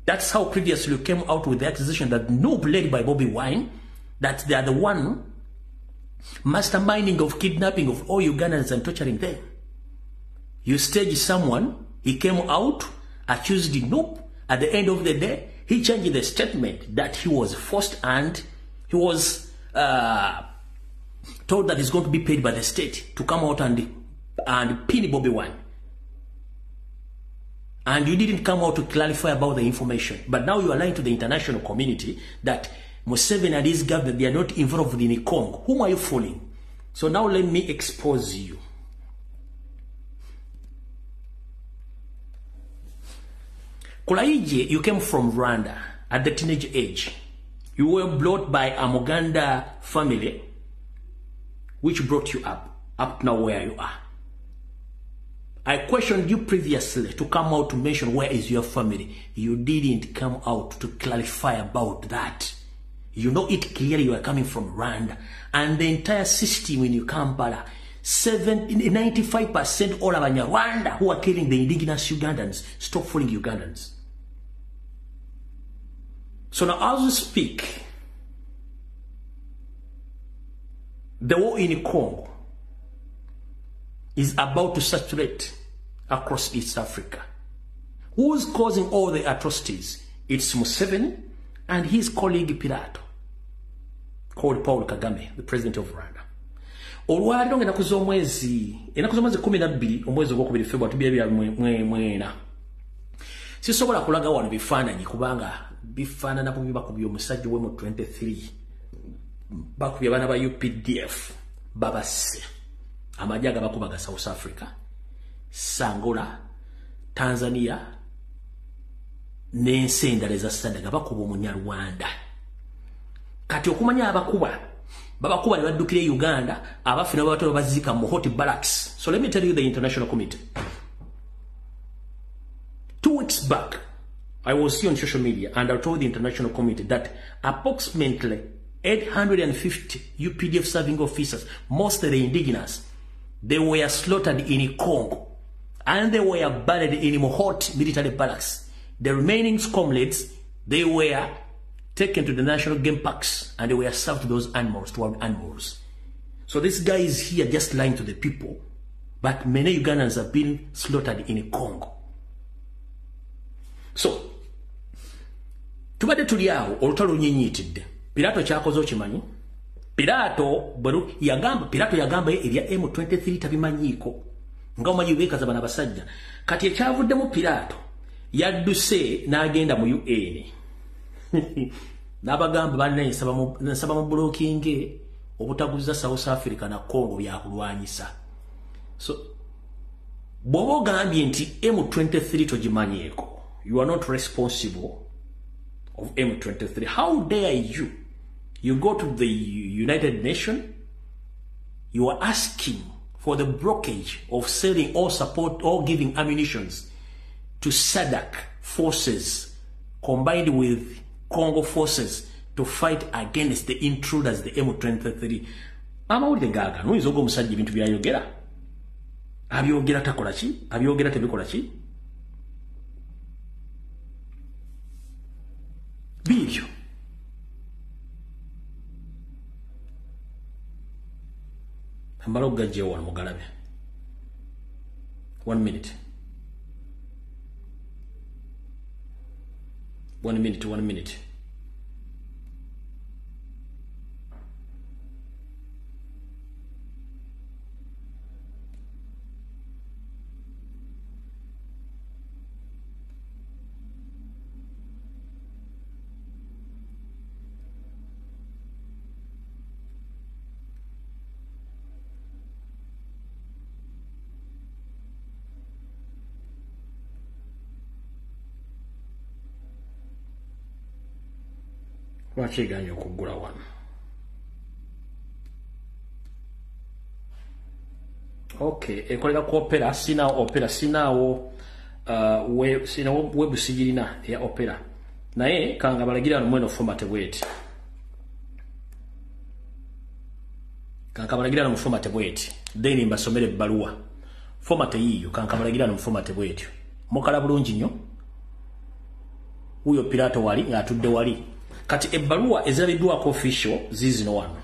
That's how previously you came out with the accusation that NUP led by Bobi Wine, that they are the one masterminding of kidnapping of all Ugandans and torturing them. You stage someone, he came out, accused NUP. At the end of the day, he changed the statement that he was forced and he was told that he's going to be paid by the state to come out and pin Bobi Wine. And you didn't come out to clarify about the information. But now you are lying to the international community that Museveni and his government, they are not involved in the Congo. Whom are you fooling? So now let me expose you. Kulayigye, you came from Rwanda at the teenage age. You were brought by a Muganda family, which brought you up now where you are. I questioned you previously to come out to mention where is your family. You didn't come out to clarify about that. You know it clearly you are coming from Rwanda. And the entire system in Kampala, 95% all Abanyarwanda who are killing the indigenous Ugandans. Stop fooling Ugandans. So now as we speak, the war in Congo is about to saturate across East Africa. Who's causing all the atrocities? It's Museveni and his colleague Pilato, called Paul Kagame, the president of Rwanda. Olwaliro ng'ennaku z'omwezi 12 omwezi ogwokubiri February 2024, sisobola kulaga wano bifaananyi kubanga bifaanana bubi. Bakubye omusajja we mu 23, bakubye abaana ba UPDF, babasse. Amagye agabakuba ga South Africa, Angola, Tanzania n'ensi endala eza SADC. Bakuba Omunyarwanda. Kati okumanya abakuba babakuba ne baddukira e Uganda, abaffe ne babato baziika mu hot barracks. So let me tell you, the international committee, 2 weeks back I was here on social media and I told the international community that approximately 850 UPDF serving officers, mostly the indigenous, they were slaughtered in Congo and they were buried in Mohot military barracks. The remaining comrades, they were taken to the national game parks and they were served to those animals, to wild animals. So this guy is here just lying to the people, but many Ugandans have been slaughtered in Congo. So, tubadde tuli awo olutalo lunyinyitidde. Pilato kyakoze okimanyi? Pilato yagamba erya M23 tabimanyiiko. Nga omanyi beekaza bano abasajja. Kati ekyavuddemu Pilato yadduse n'agenda mu UN. N'abagamba banne nsaba mu blocking obutaguza South Africa na Congo byakulwanyisa. So bw'oba ogambye nti M23 togimanyiiko, you are not responsible of M23. How dare you? You go to the United Nations, you are asking for the blockage of selling or support or giving ammunitions to SADC forces combined with Congo forces to fight against the intruders, the M23. Amawulire gaga, n'oyinza ogwo omusajja ebintu byayogera. Abyogera takola ki? Abyogera tebikola ki? Biibyo. Ambala okugajjawo wano mugalabe. 1 minute. 1 minute, 1 minute. Lwaki eganye okuggula wano? Okay, ekolera ku Opera, sinaawo Opera, sinaawo web sigirina eya Opera. Naye kanga balagira wano mweno format bweti. Kanka balagira wano mu format bweti. Then mbasomere ebbaluwa. Format yiiyo, kanka balagira wano mu format bweti. Mukala bulungi nnyo. Wuyo Pilato wali ng'atudde wali. Kati ebbaluwa ezirabiddwako official ziizino wano.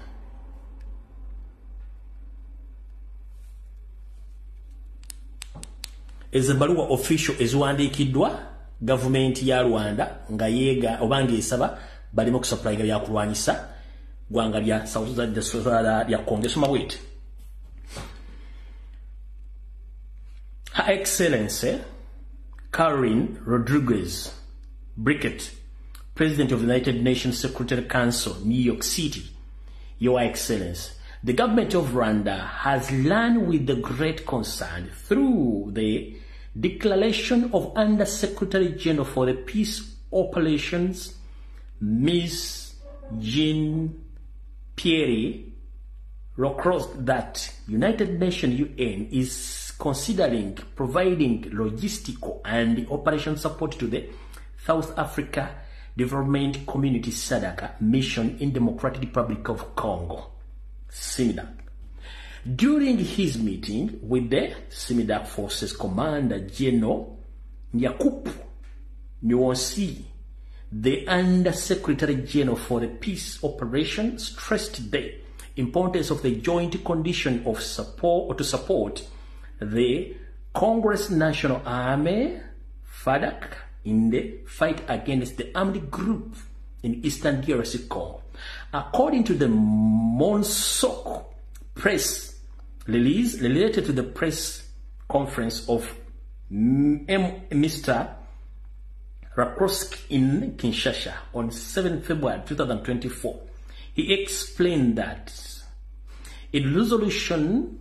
Ezo ebbaluwa official eziwandiikiddwa gavumenti ya Rwanda nga yeega oba ng'esaba baleme okusupplyinga byakulwanyisa ggwanga lya South lya Congo. Esoma bweti. Her Excellency Karen Rodriguez Brickett, President of the United Nations Security Council, New York City, Your Excellency, the government of Rwanda has learned with the great concern through the declaration of Under Secretary General for the Peace Operations, Ms. Jean Pierre Lacroix, that United Nations UN is considering providing logistical and operation support to the South Africa Development Community SADC mission in Democratic Republic of Congo, SMIDAC. During his meeting with the SMIDAC Forces Commander General Yakubu Nyuonsi, the Under Secretary General for the Peace Operation stressed the importance of the joint condition of support to support the Congress National Army, FADC, in the fight against the armed group in Eastern DRC Congo. According to the MONUSCO press release related to the press conference of Mr. Rakrosk in Kinshasa on 7 February 2024, he explained that in Resolution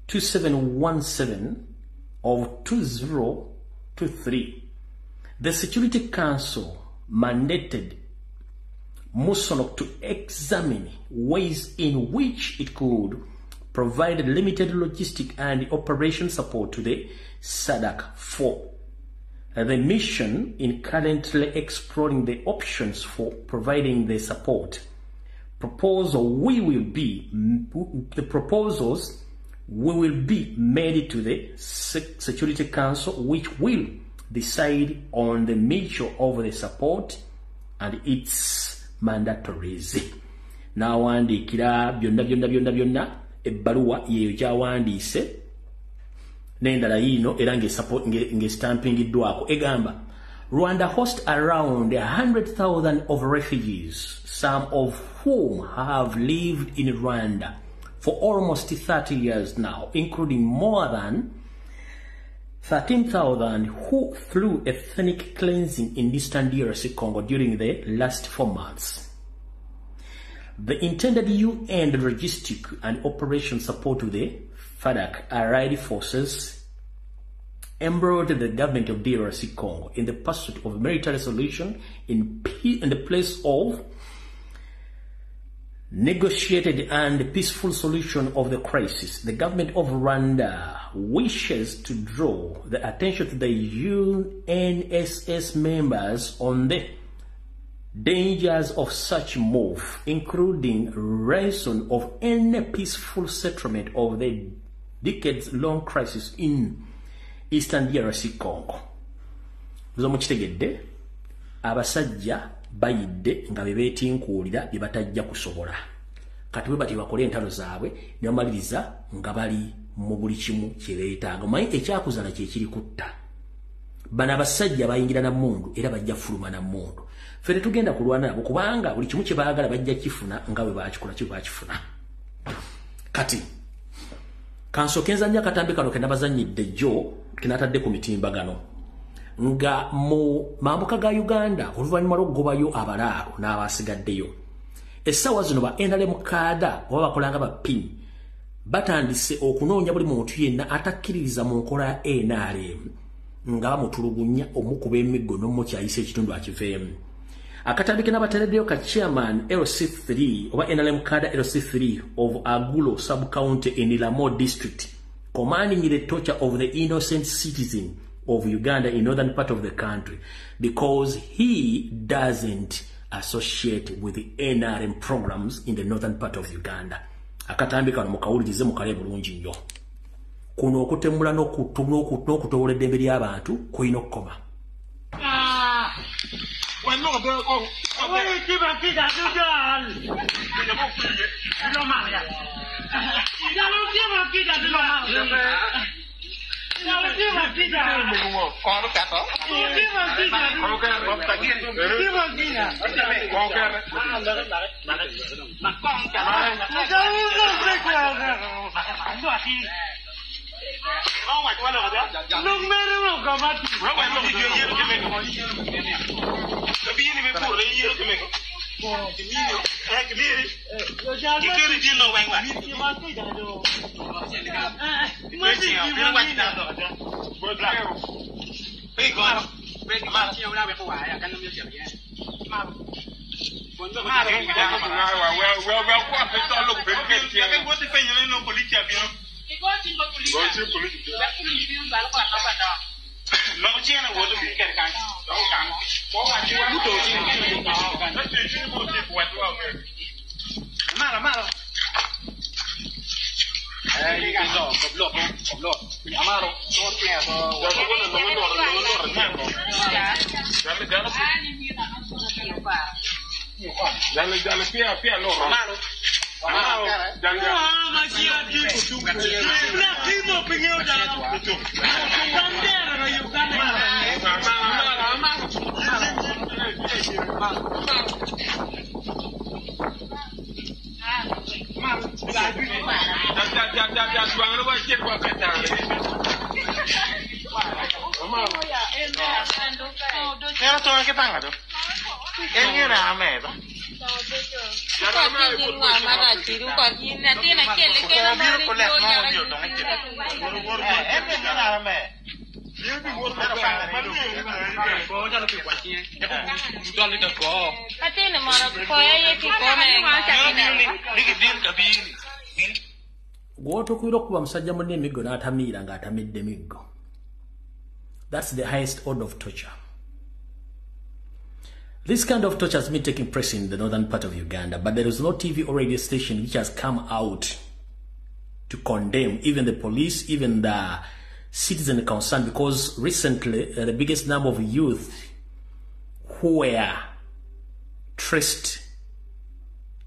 2717 of 2023, the Security Council mandated MONUSCO to examine ways in which it could provide limited logistic and operation support to the SADC for The mission in currently exploring the options for providing the support. Proposal we will be the proposals we will be made to the Security Council, which will decide on the nature of the support and its mandatories. N'awandiikira byonna byonna byonna byonna ebbaluwa yeeyo gyawandiise n'endala yiino era ng'estampingiddwako egamba Rwanda hosts around 100,000 of refugees, some of whom have lived in Rwanda for almost 30 years now, including more than 13,000 who flew ethnic cleansing in eastern DRC Congo during the last 4 months. The intended UN logistic and operation support to the FARDC allied forces embroiled the government of DRC Congo in the pursuit of military solution in the place of negotiated and peaceful solution of the crisis. The government of Rwanda wishes to draw the attention to the UNSS members on the dangers of such move, including ransom of any peaceful settlement of the decades-long crisis in Eastern DRC Congo. Mukitegedde abasajja bayidde nga be beetinkuulira bye batajja kusobola. Kati bwe bati bakole entalo zaabwe ne bamaliriza nga bali mu buli kimu kye beetaaga. Omanyi ekyakuzala kye kiri kutta. Bano abasajja bayingira na mmundu era bajja fuluma na mmundu. Ffe tetugenda kulwana nabo kubanga buli kimu kye baagala bajja kifuna nga bwe baakikola kye baakifuna. Kati kansooke nzannya akatambi kano ke nabazannyidde jjo ke natadde ku mitimbagano nga mu mambuka ga Uganda oluvannyuma lw'okugobayo abalaalo n'abasigaddeyo. Essaawa zino ba NRM kaada oba bakolanga ba PIN batandise okunoonya buli muntu yenna atakkiririza mu nkola ya NRM nga bamutulugunya omukuba emiggo n'omukyayisa ekitundu akiveemu. Akatambi ke nabateereddeyo ka chairman LC3 oba NRM kaada LC3 of Agulo sub-county in Lamo district, commanding the torture of the innocent citizen of Uganda in northern part of the country because he doesn't associate with the NRM programs in the northern part of Uganda. Akatambi kano mukawulirize mukale bulungi nnyo. Kuno okutemula n'okutowola eddembe ly'abantu kulina okukoma. Gw'otuukirira okuba musajja munne emiggo n'atamiira ng'atamidde miggo. That's the highest order of torture. This kind of torture has been taking place in the northern part of Uganda, but there is no TV or radio station which has come out to condemn even the police, even the citizen concerned, because recently the biggest number of youth who were traced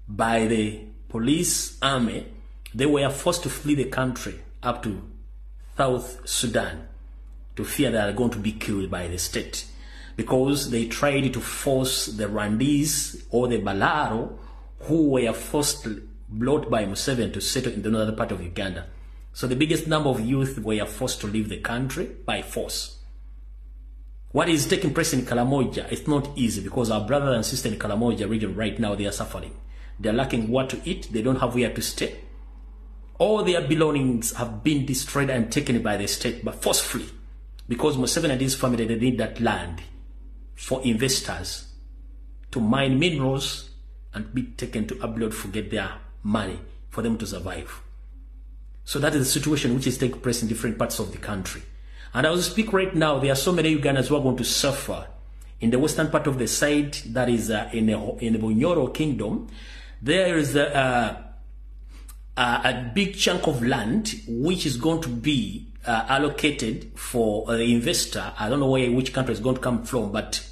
by the police army, they were forced to flee the country up to South Sudan to fear they are going to be killed by the state, because they tried to force the Rwandese or the Balaro, who were forced brought by Museveni to settle in the northern part of Uganda. So the biggest number of youth were forced to leave the country by force. What is taking place in Karamoja is not easy, because our brother and sister in Karamoja region right now, they are suffering. They are lacking what to eat. They don't have where to stay. All their belongings have been destroyed and taken by the state, but forcefully, because Museveni and his family, they need that land for investors to mine minerals and be taken to abroad to get their money for them to survive. So that is the situation which is taking place in different parts of the country. And as we speak right now, there are so many Ugandans who are going to suffer in the western part of the side, that is in the Bunyoro Kingdom. There is a big chunk of land which is going to be allocated for the investor. I don't know where, which country is going to come from, but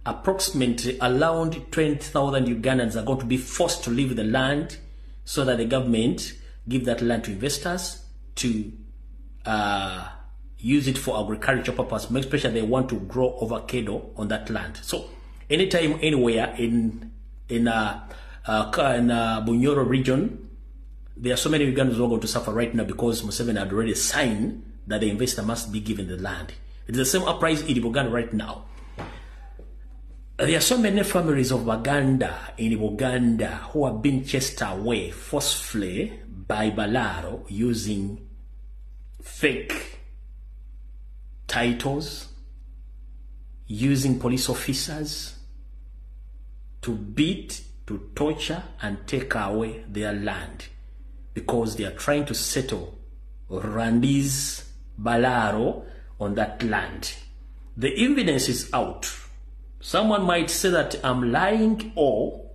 approximately around 20,000 Ugandans are going to be forced to leave the land so that the government give that land to investors to use it for agricultural purpose, especially they want to grow avocado on that land. So anytime, anywhere in Bunyoro region, there are so many Ugandans who are going to suffer right now because Museveni had already signed that the investor must be given the land. It's the same uprising in Uganda right now. There are so many families of Baganda in Uganda who have been chased away forcefully by Balaro using fake titles, using police officers to beat, to torture, and take away their land, because they are trying to settle Rwandese Balaro on that land. The evidence is out. Someone might say that I'm lying or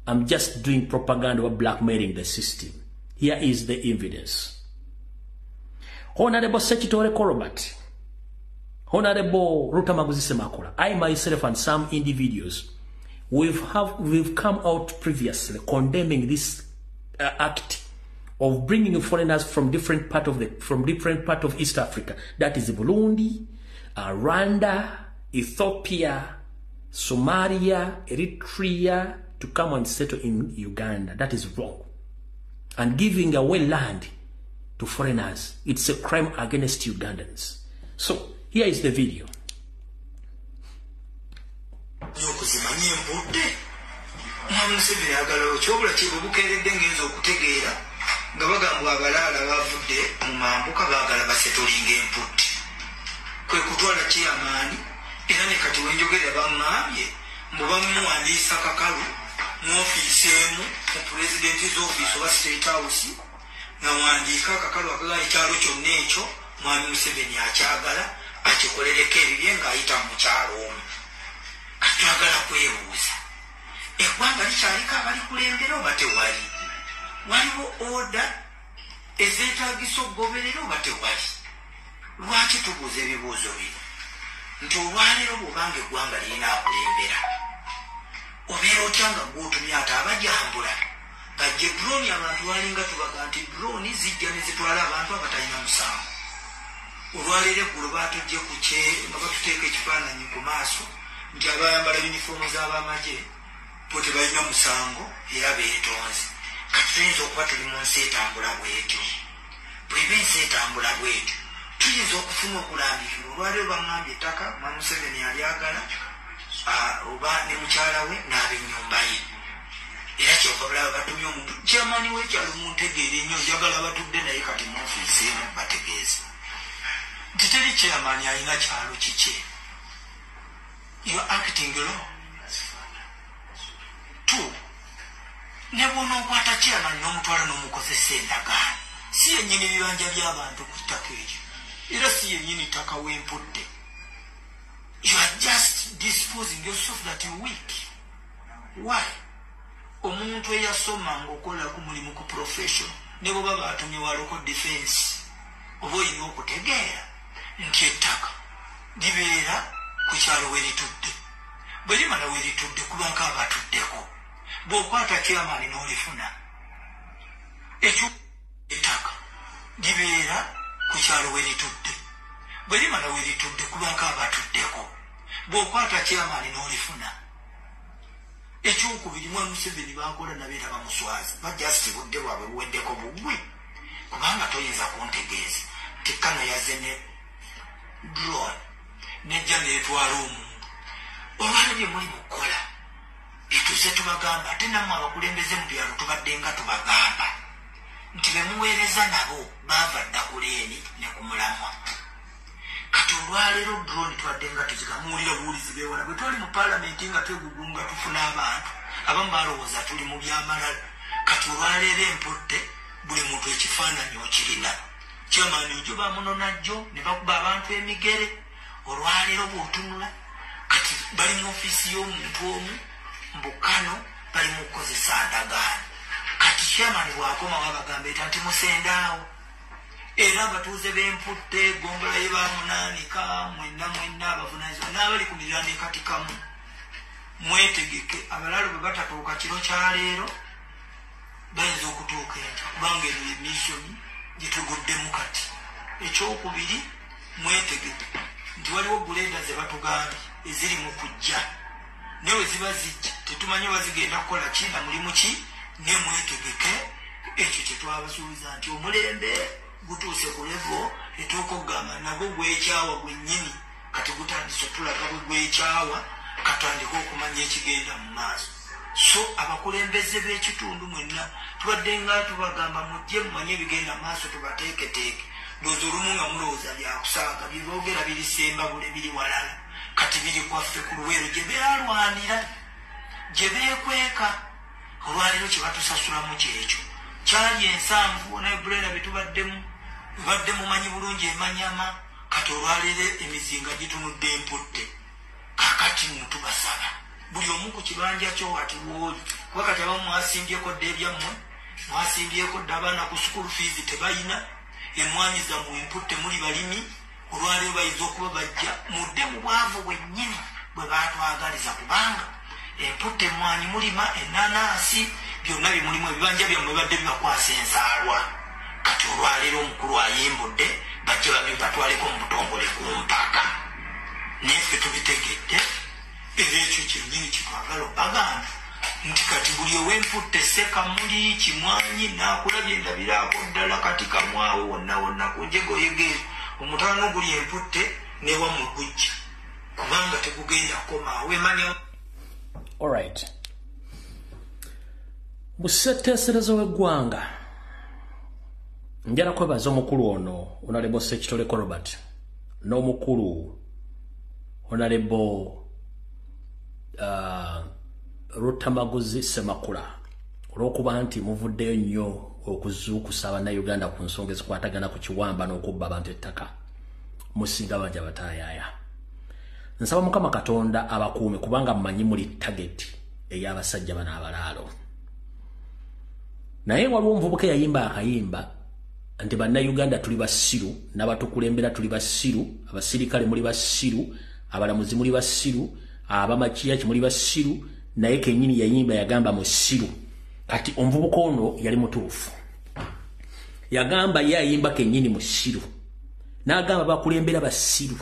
I'm just doing propaganda or blackmailing the system. Here is the evidence. Honorable Ssekitoleko Robert, Honorable Luttamaguzi Ssemakula, I myself and some individuals, we've come out previously condemning this act of bringing foreigners from different part of East Africa. That is Burundi, Rwanda, Ethiopia, Somalia, Eritrea, to come and settle in Uganda. That is wrong. And giving away land to foreigners, it's a crime against Ugandans. So here is the video. Nga bagambwa abalaala bavudde mu mambuka baagala basetolinga emputti kwe kutwala chairman era ne kati wenjogerera baŋŋambye mbu bamuwandiisa kakalu mu ofiisi emu mu pulezidenti's office oba state house nga wandiika akakalu akagala ekyalo kyonna ekyo mwami Museveni akyagala akikolereko ebibye ng'ayita mu kyalo omu. Kati twagala kwebuuza eggwanga likyaliko abalikulembera oba tewali? Waliwo order ezeetagisa okugoberera oba tewali? Lwaki tubuuza ebibuuzo bino? Nti olwaleero bw'obanga eggwanga lirina akulembera, obeera otya nga gw'otumye ate abajambula bajje drone? Abantu balinga tubaga nti drone zijja ne zitwala abantu abatalina musango. Olwaleero eggulo baatujje ku kye nga batuteeka ekifaananyi ku maaso nti abayambala yunifoomu z'abamagye bo tebalina musango era beetonze. Kati tuyinza okuba tuli mu nsi etambula bwetyo. Bw'eba ensi etambula bwetyo, tuyinza okufuna okulambikirwa. Olwaleero baŋŋambye ettaka mwami Museveni alyagala oba ne mukyala we n'ab'ennyumba ye. Era kyova bulaba batumye omuntu chairman w'ekyalo muntegeera ennyo, njagala batudde naye kati mu ofiisi emu bategeeze nti teri chairman alina kyalo kikye. You are acting law. Two, ne bw'onookwata chairman n'omutwala n'omukozesa endagaano, si yennyini bibanja by'abantu ku ttaka eryo, era si yennyini ttaka w'empudde. disposing yourself that you're weak. Why? Omuntu eyasoma ng'okola ku mulimu ku profession ne bwe baba batumye wa local defense oba olina okutegeera nti ettaka libeera ku kyalo we litudde, bwe limala we litudde kubanga abatuddeko, bw'okwata chairman n'olifuna. Ekyo ettaka libeera ku kyalo we litudde, bwe limala we litudde kubanga abatuddeko, bw'okwata chairman n'olifuna. Ekyokubiri, mwa Museveni bakola nabeera bamuswaza, bajasti budde bwabwe buweddeko bugwe, kubanga toyinza kuntegeeza nti kano yazze ne drone nejja neetwala omuntu. Olwali bye muli mukukola bituze tubagamba, ate nammwe abakulembeze mu byalo tubadde nga tubagamba nti be muweereza nabo baava dda ku leeni ne ku mulamwa. Kati olwaleero drone tubadde nga tuzigamuwulira buwulizi beewala. Bwe twali mu paalamenti nga twegugunga tufuna abantu abamu balowooza tuli mu byamalala. Kati olwaleero emputte buli muntu ekifaananyi okirina. Chairman ojo bamunona jjo ne bakuba abantu emigere. Olwaleero bw'otunula kati bali mu ofiisi y'omuntu omu mbukano bali mu kukozesa ndagaano. Kati chairman bw'akomawo abagamba eta nti musendaawo. Era abatuuze b'emputte gombola ye bamunaanika mwenna mwenna abavunaanyizibwa n'abali ku miriraano ekatikamu mwetegeke. Abalaalo bwe batatuuka kiro kya leero bayinza okutuuka enkya, kubanga eno ye mission gye tuguddemu kati. Ekyokubiri, mwetegeke nti waliwo buleeda ze batugambye eziri mu kujja, naye we ziba zijja tetumanyi oba zigenda kukola ki na mulimu ki, naye mwetegeke. Ekyo kye twabasuubiza nti omulembe gutuuse ku levo etuuka okugamba nagwo gwekyawa gwennyini. Kati gutandise otulaga bwe gwekyawa, katandike okumanya ekigenda mu maaso. So abakulembeze b'ekitundu mwenna tubadde nga tubagamba mujje mumanye ebigenda mu maaso, tubateeketeeke. Ndowooza olumu nga mulowooza byakusaaga, bye boogera biri Sembabule biri walala, kati biri kwaffe ku Luweero gye bealwanira, gye beekweka. Olwaleero kye batusasulamu kyekyo kyali ensanvu naye buleera byetubaddemu bibadde mumanyi bulungi emanyama. Kati olwaleero emizinga gitunudde emputte. Kakati nno tubasaba buli omu ku kibanja kyo ati wooli, kuba kati abamu mwasimbyeko dda ebyammwe, mwasimbyeko dda abaana ku school fees tebayina, emwanyi zammwe emputte muli balimi. Olwaleero bayinza okuba bajja mudde mu bwavu bwennyini bwe baatwagaliza, kubanga emputte emwanyi mulima, enanansi, byonna bimulimu, ebibanja byammwe badde bibakwasa ensaalwa. Kati olwaleero omukulu ayimbudde bajje batwaleko mu butongole ku mpaka, naye ffe tubitegedde. Era ekyo kyennyini kitwagala obagamba nti kati buli ow'emputte Ssekamuli Kimwanyi naakulabye ndabiraako ddala kati kamwawo wonna wonna ku njegoyego ezo omutaano guli emputte newammwe gujja, kubanga tegugenda kukomaawo emanya. Alright. Musetteeserezo w'eggwanga, njala kwebaza omukulu ono Honorable Ssekitoleko Robert n'omukulu Honorable Luttamaguzi Ssemakula olw'okuba nti muvuddeyo nnyo okuzuukusa Bannayuganda ku nsonga ezikwatagana ku kiwamba n'okubba abantu ettaka. Musinga bangi abataayaaya. Nsaba Mukama Katonda abakuume, kubanga mmanyi muli target ey'abasajja bano abalaalo. Naye waliwo omuvubuka eyayimba akayimba nti Bannayuganda tuli basiru, n'abatukulembera tuli basiru, abasirikale muli basiru, abalamuzi muli basiru, abamakiyaaki muli basiru, naye kennyini yayimba yagamba musiru. Kati omuvubuka ono yali mutuufu, yagamba ye ayimba kennyini musiru, n'agamba bakulembera basiru,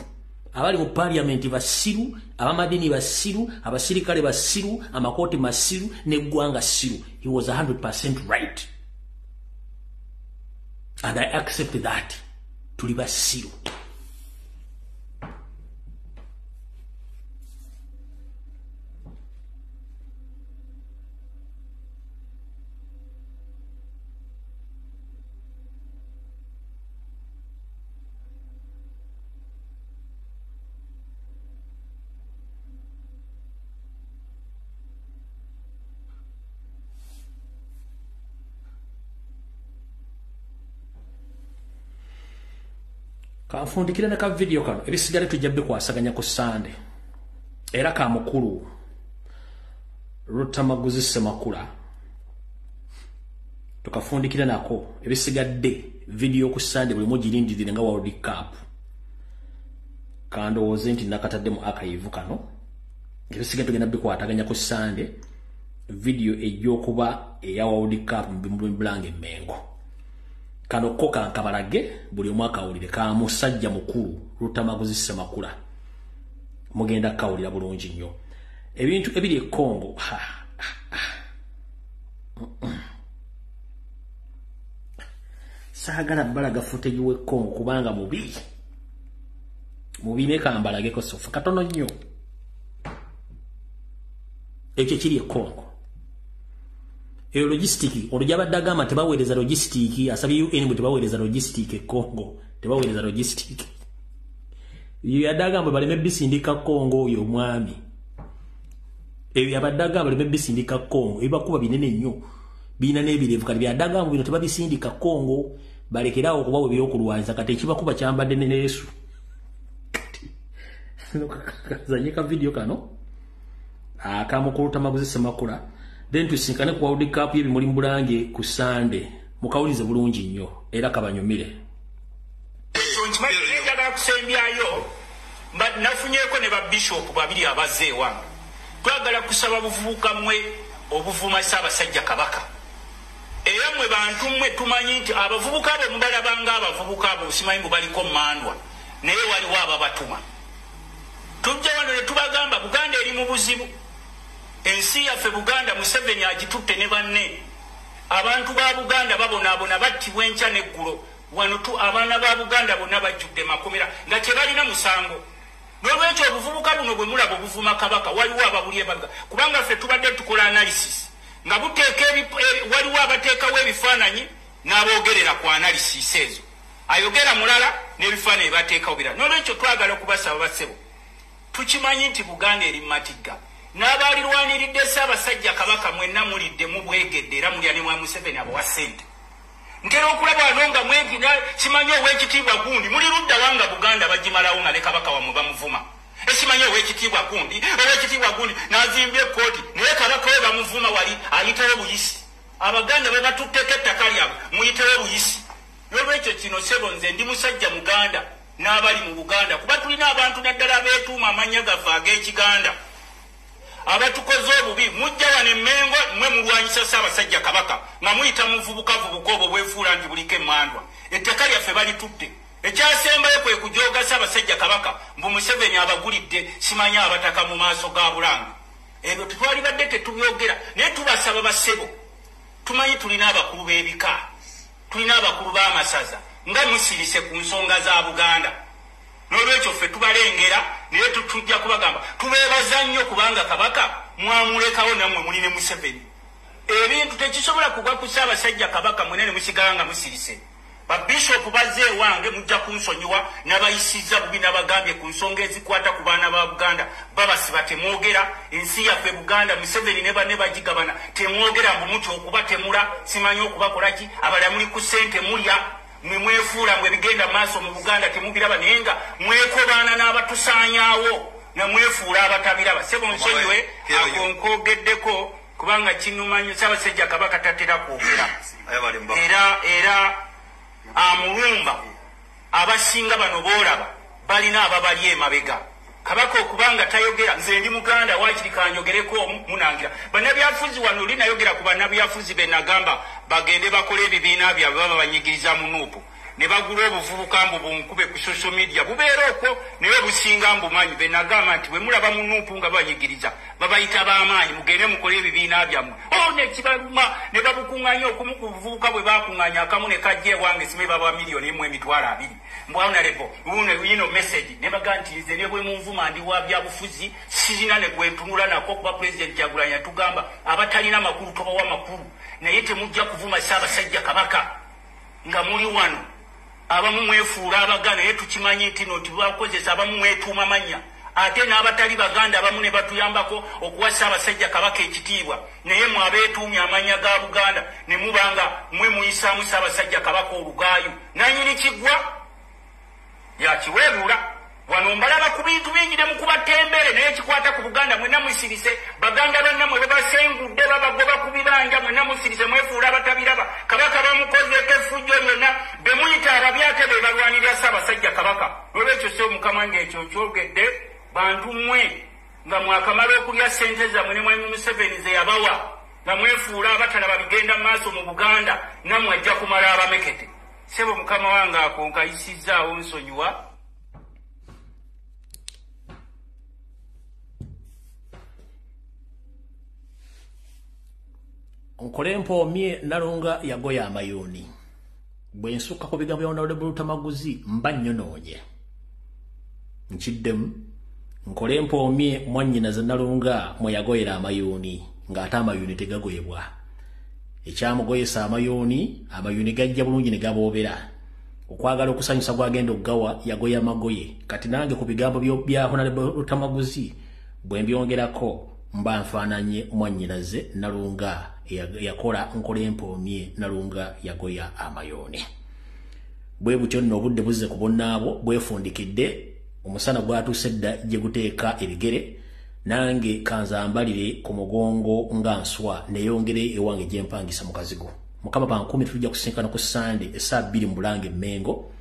abali mu parliament basiru, abamadini basiru, abasirikale basiru, amakooti masiru, n'eggwanga siru. He was 100% right, and I accept that. Tuli basiru. Kanfundikire ne ka video kano, ebisigale tujja bikwasaganya ku Sunday. Era ka mukulu Lutamaguzi Ssemakula tukafundikira nako ebisigadde video ku Sunday buli mugirindirire nga World Cup. Kandowooze nti nakatadde mu archive kano ebisigadde tugenda bikwataganya ku Sunday video ejjokuba eya World Cup mu Bulange Mengo. Kano ko kankabalage buli omwaka awulire ka musajja mukulu Lutamaguzi Ssemakula. Mugenda kawulira bulungi nnyo. Ebintu ebiri e Congo. Saagala balaga footage we Congo kubanga mubi. Mubi ne kambalageko sofa katono nnyo. Ekyo kiri e Congo. Eyo logistic olujabadde agamba tebaweereza logistic, asabye UN bwe tebaweereza logistic e Congo, tebaweereza logistic. Yadde agamba baleme bisindika Congo oyo omwami. Ebyo yabadde agamba baleme bisindika Congo, ebibakuba binene nnyo birina n'ebirevu kati byadde agamba bino tebabisindika Congo, balekerawo okubawa ebyokulwanyisa kati ekibakuba kyambadde ne Yesu. Kati kazanye ka video kano akamukulu Lutamaguzi Ssemakula, then tusinkane ku World Cup y'ebimuli mu Bulange ku Sunday. Mukawulize bulungi nnyo era kabanyumire. Njagala kusembyayo nafunyeeko ne babishopu babiri abazze ewange. Twagala kusaba buvubuka mmwe obuvuma Ssaabasajja Kabaka. Era mmwe bantu mmwe tumanyi nti abavubuka abo mubalabanga abavubuka abo simanyi mbu baliko mmandwa, naye waliwo ababatuma. Tujja wano ne tubagamba Buganda eri mu buzibu. Ensi yaffe Buganda Museveni agitutte ne banne. Abantu ba Buganda babonaabona battibwa enkya n'eggulo. Wano tu abaana ba Buganda bonna bajjudde makomera nga tebalina musango. N'olwekyo obuvubuka buno bwe mulaba obuvuma Kabaka waliwo ababuli emabega, kubanga ffe tubadde tukola analysis nga buteeka waliwo abateekawo ebifaananyi n'aboogerera ku analysis ezo. Ayogera mulala n'ebifaananyi bateekawo birala. N'olwekyo twagala okubasaba bassebo, tukimanyi nti Buganda eri mu matigga. N'abaalirwaniridde Ssaabasajja Kabaka mwenna mulidde mubwegedde era mulya ne mwa Museveni abawa ssente. Ntera okulaba wano nga mwegina simanyi ow'ekitiibwa gundi muli ludda wanga Buganda bagimalawo nga ne Kabaka wammwe bamuvuma. Esimanyi ow'ekitiibwa gundi, ow'ekitiibwa gundi n'azimbye ekkooti naye Kabaka we bamuvuma wali ayitawo buyisi. Abaganda babatutteko ettaka lyabwe muyitewo buyisi. N'olwekyo kino ssebo nze ndi musajja Muganda n'abali mu Buganda, kuba tulina abantu naddala abeetuuma amannya gaffe ag'Ekiganda abatukoze obubi. Mujja wano Emmengo mmwe mulwanyisa Ssaabasajja Kabaka nga muyita muvubukavubuka obwo bwefuula nti buliko emmandwa. Ettaka lyaffe balitutte. Ekyasembayo kwe kujooga Ssaabasajja Kabaka mbu Museveni abagulidde simanyi abataka mu maaso ga Bulange. Ebyo tetwalibadde tetubyogera, naye tubasaba bassebo, tumanyi tulina abakulu b'ebika, tulina abakulu b'amasaza nga musirise ku nsonga za Buganda. N'olwekyo ffe tubalengera naye tujja kubagamba tubeebaza nnyo kubanga Kabaka mwamulekawo nammwe muli ne Museveni. Ebintu tekisobola kugwa ku Ssaabasajja Kabaka mwena ne musigala nga musirise. Babishopu bazze ewange mujja kunsonyiwa, nabayisizza bubi nabagambye ku nsonga ezikwata ku baana ba Buganda. Babasiba temwogera, ensi yaffe Buganda Museveni ne banne bagigabana temwogera mbu mutya okubatemula simanyi okubakola ki, abalala muli ku ssente mulya. Mwe mwefuula mwe bigenda maaso mu Buganda temubiraba, naye nga mwekobaana n'abatusaanyaawo nga mwefuula abatabiraba. Ssebo nsonyiwe ako nkwogeddeko kubanga kinnuma Ssaabasajja Kabaka tatera kwogera. Era amulumba abasinga bano boolaba balina ababali emabega. Kabaka okubanga tayogera, nze ndi Muganda waakiri kanjogereko munangira. Bannabyafuzi wano oli nayogera ku bannabyafuzi be nagamba bagende bakole ebibiina byabwe baba banyigiriza mu Nuupu ne bagula obuvubuka mbu bunkube ku social media bubeera okwo naye businga mbumanyi. Be nagamba nti bwe mulaba mu Nuupu nga banyigiriza babayita b'amaanyi mugende mukole ebibiina byammwe. Nekibaluma ne babukuŋŋaanya okumu ku buvubuka bwe bakuŋŋaanya akamu ne kajja ewange simanyi babawa 1,200,000 mbu honorable yino message ne bagamba nti nze ne bwe munvuma ndi wa byabufuzi sirina ne gwe ntunula nako kuba President Kyagulanyi yatugamba abatalina makulu tobawa makulu, naye temujja kuvuma Ssaabasajja Kabaka nga muli wano. Abamu mwefuula Abaganda naye tukimanyi nti no tibakozesa, abamu mwetuuma mannya ate n'abatali Baganda abamu ne batuyambako okuwa Ssaabasajja Kabaka ekitiibwa, naye mwe abeetuumye amannya ga Buganda ne mubanga mwe muyisaamu Ssaabasajja Kabaka olugaayu. Nannyini kiggwa yakiweebuula. Wano mbalaba ku bintu bingi ne mukuba tembere naye kikwata ku Buganda mwenna musirise. Baganda bannammwe babasengudde, babagoba ku bibanja, mwenna musirise, mwefuula abatabiraba. Kabaka bamukozeeko effujjo lyonna, be muyita ababyate be balwanirira Ssaabasajja Kabaka. N'olwekyo ssebo Mukama ng'ekyo nkyogedde, bantu mmwe nga mwakamala okulya ssente zammwe ne Mwami Museveni ze yabawa, nga mwefuula abatalaba bigenda mu maaso mu Buganda, nammwe ajja kumala abamekete. Ssebo Mukama wange ako nkayisizzaawo, nsonyiwa. Nkole mpoomye Nalunga yagoya amayuuni. Bwe nsukka ku bigambo bya Honorable Lutamaguzi mba nnyonoonye. Nkiddemu, nkole mpoomye mwannyinaze Nalunga mwe yagoyera amayuuni, ng'ate amayuuni tegagoyebwa. Ekyamugoyesa amayuuni, amayuuni gajja bulungi ne gaboobera. Okwagala okusanyusa gwagenda okugawa yagoya magoye. Kati nange ku bigambo bya Honorable Lutamaguzi bwe mbyongerako mba nfaananye mwannyinaze Nalunga yakola nkole mpoomye Nalunga yagoya amayuuni. Bwe butyo nno obudde buzze ku bonnaabwo, bwefundikidde, omusana gwatuuse dda gye guteeka ebigere, nange kanzambalire ku mugongo nga nswa neyongere ewange gye mpangisa mu kazigo. Mukama bankumi, tujja kusinkana ku Sande essaawa 2 mu Bulange Mmengo,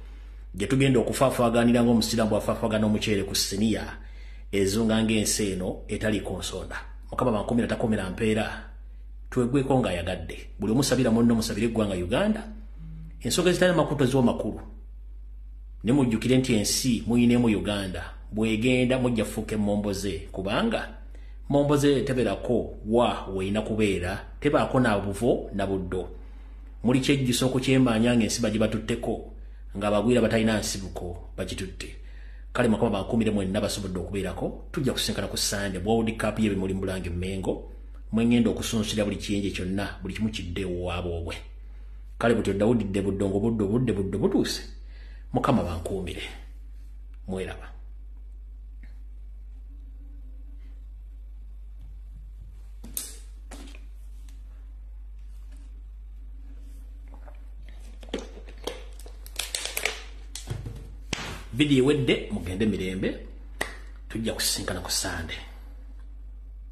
gye tugenda okufaafaganira ng'omusiraamu bw'afaafaagana omuceere ku siniya ezunga ng'ensi eno etaliiko nsonda. Mukama bankumi natakomera mpeera, twegweko ng'ayagadde. Buli omusabira munno musabire eggwanga Uganda, ensonga ezitalina makulu teziwa makulu. Ne mujjukire nti ensi muyinemu Uganda bw'egenda mujja kufuuka emmomboze, kubanga mmomboze tebeerako wa weerina kubeera, tebaako na buvo na buddo. Muli kyejjusa okukyemaanya ng'ensi bagibatutteko, ng'abagwira batalina nsibuko bagitutte. Kale Mukama bankuumire mwenna basobodde okubeerako. Tujja kusinkana ku Sande World Cup y'ebimuli mu Bulange Mmengo, mwengenda okusunsula buli kiyenje kyonna, buli kimu kidde owaabwe. Kale butyo Dawudidde buddongo buddo budde buddo butuuse. Mukama bankuumire, mweraba. Vidiyo ewedde, mugende mirembe, tujja kusinkana ku Sande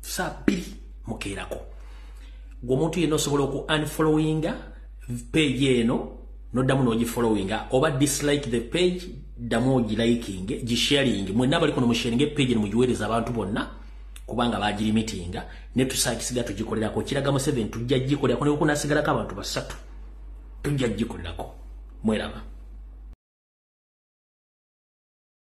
saa 2 mukeerako. Gwe omuntu yenna osobola oku unfollowinga page eno noddamu n'ogifollowinga, oba dislike the page ddamu ogilikinge, gisharinge. Mwenna abaliko nomusharinge page eno mugiweereza abantu bonna, kubanga bagirimitinga ne tusaakisiga tugikolerako. Kiraga Museveni tujja gikolerako, ne kunasigalako abantu 3 tujja gikolerako. Mweraba.